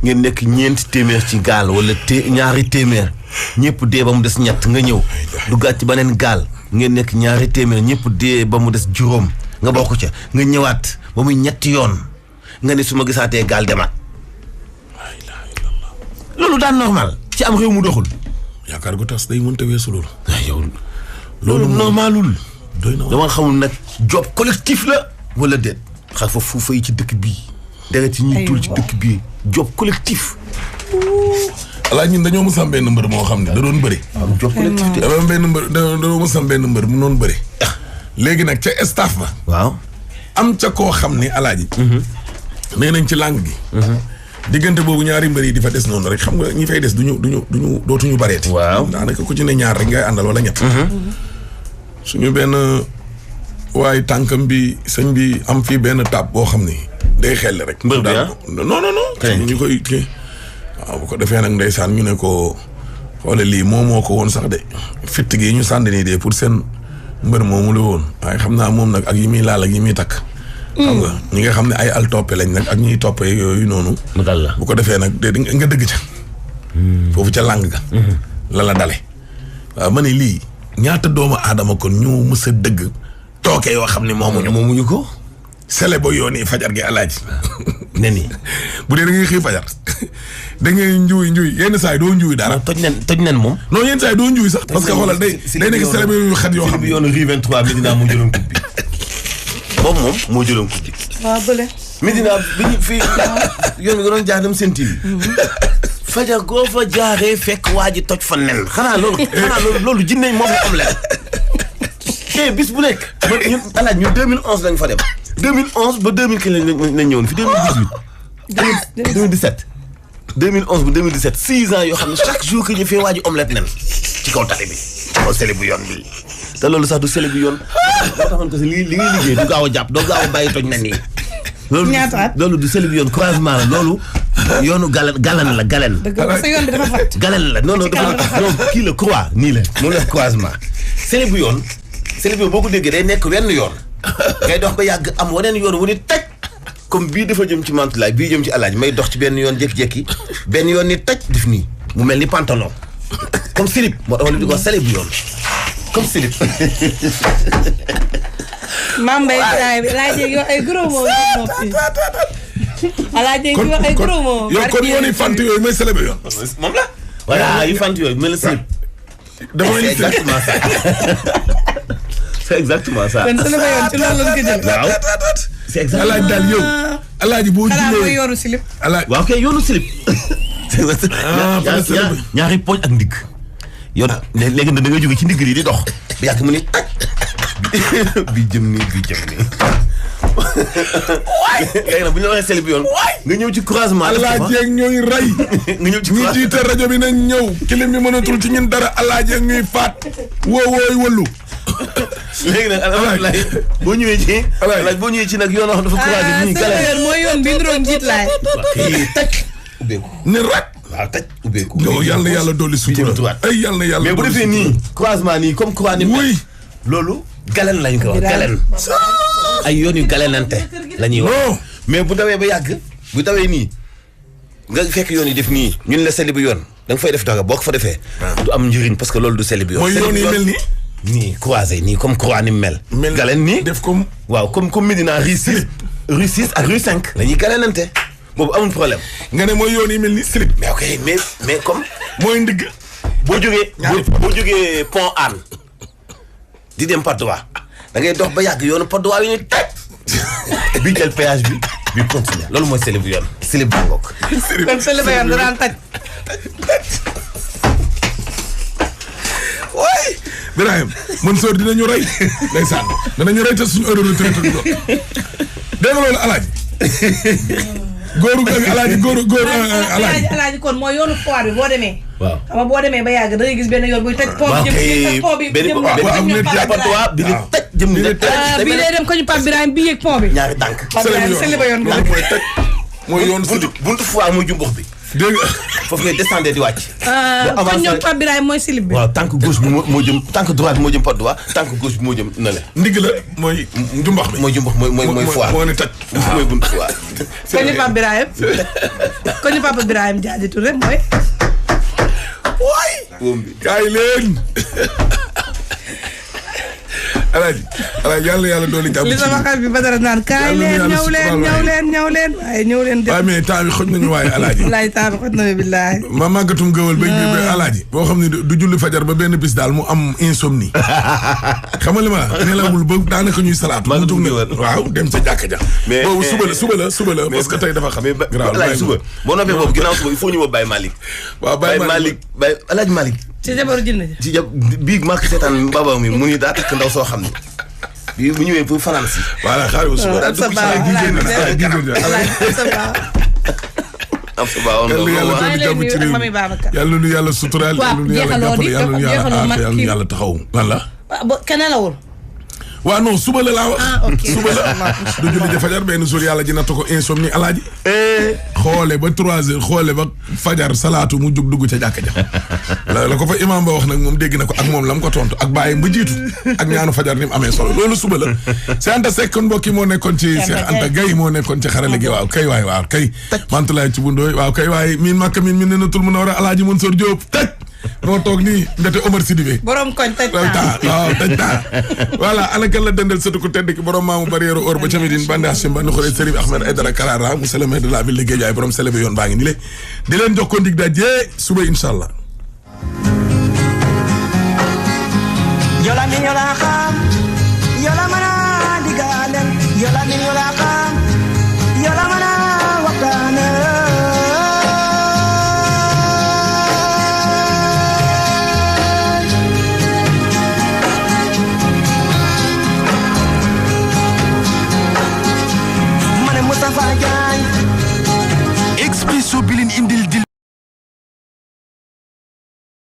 ngeen nekk ñeenti téeméer ci gaal wala ñaari téeméer ñëpp dee ba mu des ñett nga ñëw duggaat ci beneen gaal ngeen nekk ñaari téeméer ñëpp dee ba mu des juróom nga bokk ca nga ñëwaat ba muy ñetti yoon nga ne su ma gisaatee gaal demaat loolu daan normal ci am réew mu doxul. yaakaar gu tas day mënta weesu loolu. yow loolu normalul. doy na dama xamul nag job collectif la wala déet. xar fa fuufa yi ci dëkk bii. deret yi ñuy tuul ci dëkk bii job collectif. alaaji ñun dañoo mos a am benn mbër moo xam ne da doon bëri. waaw job collectif. dañoo mos a am benn mbër mu doon bëri. léegi nag ca staff ba. waaw. am ca koo xam ne alaaji. nee nañ ci langue gi. diggante boobu ñaari mbër yi di fa des noonu rek xam nga ñi fay des dootuñu bareeti. waaw daanaka ku ci ne ñaar rek ngay àndal wala ñett. suñu benn waaye tànkam bi sëñ bi am fii benn tab boo xam ni day xel rek. mbër bi non. ñu koy kii. waaw bu ko defee nag ndeysaan ñu ne ko xoole lii moo ko woon sax de fitt gi ñu sànni nii de pour seen mbër moomu la woon waaye xam naa moom nag ak yi muy laal ak yi muy takk. xam nga ñi nga xam ne ay al toppe lañ nag ak ñuy toppee yooyu noonu. bu ko defee nag de nga dëgg ca. foofu ca làng ga. la dale. waaw ma ne lii ñaata doomu aadama kon ñu mës a dëgg tooke yoo xam ne moomuñu ko. sele ba yoon yi fajar gi alaaji. nen yi bu dee da ngay xëy fajar da ngay njuuy yenn saa yi doo njuuy dara. toj nen moom. non yenn saa yi doo njuuy sax. parce que xoolal day nekk sele ba yu xat yoo xam ne. yoonu rue 23 Medina moo jëloon coupe bi. boobu moom moo jëloon coupe bi. waaw bële. Medina bi ñu fii yoon bi nga doon jaar dem seen TV. fajar goo fa jaaree fekk waa ji toj fa nen. xanaa loolu jinne moom la am leen. te bis bu nekk. ñun alaaj ñun 2011 lañ fa dem. 2011 ba 2015 lañ ñëwoon fi 2017 2011 ba 2017 6 ans yoo xam ne chaque jour que ñu fee waa ji omelette nen ci kaw tali bi ci kaw sele bu yoon bi te loolu sax du sele bu yoon boo taxoon ko si li ngay liggéey du gaaw a jàpp doo gaaw a bàyyi toj nen yi loolu du sele bu yoon croisement la loolu yoonu galan la galen sa yoon bi dafa fat galen la non kii la croix nii la moom la croisement sele bu yoon célébé boo ko déggee day nekk wenn yoon ngay dox ba yàgg am waneen yoon wu ni taj comme bii dafa jëm ci Mantoulaye bii jëm ci Alaaji may dox ci benn yoon jékki-jékki benn yoon ni taj def nii mu mel ni pantalon comme slip moo tax wala di ko célébé bu yoon comme slip Mame Mbaye laajee yow ay gros mots laajee yow ay gros mots yow kon yoon yi fant yooyu may célébé yoon moom la voilà yu fant yooyu mel na slip dama c'est exactement ça c'est exactement ça kon célébé yoon ci loolu la ko jël waaw c'est exactement Alaaji daal yow Alaaji boo xanaa mooy julee yoonu slip waaw kay yoonu slip ñaari pooj ak ndigg yoon léegi da nga jóge ci ndigg yi di dox bi yàgg mu ni taj bi jëm nii léegi nag bu ñu la waxee célib yoon nga ñëw ci croisement Alaaji ak ñooy rey nga ñëw ci ñi jiite rajo bi nañ ñëw kilim bi mënatul ci ñun dara Alaaji ak ñuy faat woowooy wëllu léegi nag Alaaji boo ñëwee ci Alaaji boo ñëwee ci nag yoon wax dafa croisé nii célib mooy yoon bi ndroon jiit laay taj ubbeeku ni rak waaw taj ubbeeku yow yàlla na yàlla dolli sutura ay yàlla na yàlla mais bu defee nii croisement nii comme croix ni oui loolu galen lañ ko wax galen ay yoon yu galenante la ñuy wax mais bu dawee ba yàgg bu dawee nii nga fekk yoon yi def nii ñun la célib yoon da nga fay def dara boo ko fa defee du am njëriñ parce que loolu du célib yoon mooy yoon yi mel nii nii croisé nii comme croix ni mel galen nii def comme waaw comme Médina rue 6 ak rue 5 la ñuy galenante boobu amul problème nga ne mooy yoon yi mel ni slip mais ok mais comme mooy ndigg boo jógee pont Hann di dem Patte d'Oie da ngay dox ba yàgg yoonu Patte d'Oie yi ni taj bi jël péage bi continuer loolu mooy célib yoon célib bu ngoog kon célib yoon danaan taj waay Birahim Mansour dinañu rey ndeysaan dinañu rey te suñu heure retraite du doon dégg nga loolu Alaaji góoru Alaaji kon mooy yoonu foire bi boo demee waaw xam nga boo demee ba yàgg da ngay gis benn yoon buy tëj pont bi jëm ni bii day dem ko ñu Pape Birahim bii yëg pont bi ñaari tànk célib yoon mooy tëj mooy yoon buntu foire muy jumbux bi dégg nga foofu ngay descendre di wàcc kon ñoom Pape Birahim mooy slip bi waaw tànk gauche bi moo jëm tànk droite bi moo jëm Patte d'Oie tànk gauche bi moo jëm na le ndigg la mooy njumbax bi mooy jumbax mooy foire moo ne tëj mooy buntu foire kon ñu Pape Birahim kon ñu Pape Birahim Diadji Touré mooy waay kaay leen Alaaji yàlla dooli jàmm li sama xel bi ba dara naan kaay leen ñëw leen waaye ñëw leen waaye mais temps bi xoj nañu waaye Alaaji temps bi xoj nañu billaahi ma màggatum gëwal ba Alaaji boo xam ne du julli fajar ba benn bis daal mu am insomnie xam nga li ma nelawul ba daanaka ñuy salaatu mu tug ne waaw dem sa jàkka ja boobu suba la parce que tey dafa xam Alaaji suba boo noppee boobu ginnaaw suba il faut ñu woo Baye Malick waaw Baye Malick Alaaji Malick ci jabaru jinne ci bii maa ko seetaan baba mi mu ni daa takk ndaw soo xam ne bii bu ñëwee pour fanaan si voilà xaaral suba daal dugg am suba woon yàlla nu yàlla suturaal yàlla nu yàlla jàppale yàlla nu yàlla taxaw walla kenn lawul waaw non suba la laa wax ok suba la du julli ja fajar benn jour yàlla ji natt ko insomnie Alaaji xoole ba 3 heures xoole ba fajar salaatu mu jug dugg ca jàkka ja la ko fa imam ba wax nag moom dégg na ko ak moom la mu ko tontu ak bàyyi ba jiitu ak ñaanu fajar ni mu amee solo loolu suba la Cheikh Anta Seck kon mbokk yi moo nekkoon ci Cheikh Anta Gueye moo nekkoon ci xarale gi waaw kay waay waaw kay Mantoulaye ci bundooy waaw kay waay miin makka miin ne natul mun a war a Alaaji Mansour Diop taj moo toog nii ndete Omar Sidibé borom koñ taj waaw taj taa voilà ana kan la dendal sëtu ku tedd ki borom maamu barrière or ba ca Médine bandi Hachim bandi xore Serigne Ahmed Aïdara Karara monsieur le maire de la ville de Guédiawaye borom célébé yoon baa ngi ni le di leen jox ko ndig daje suba inshallah yola min yola xam yola mana digalen yola min yola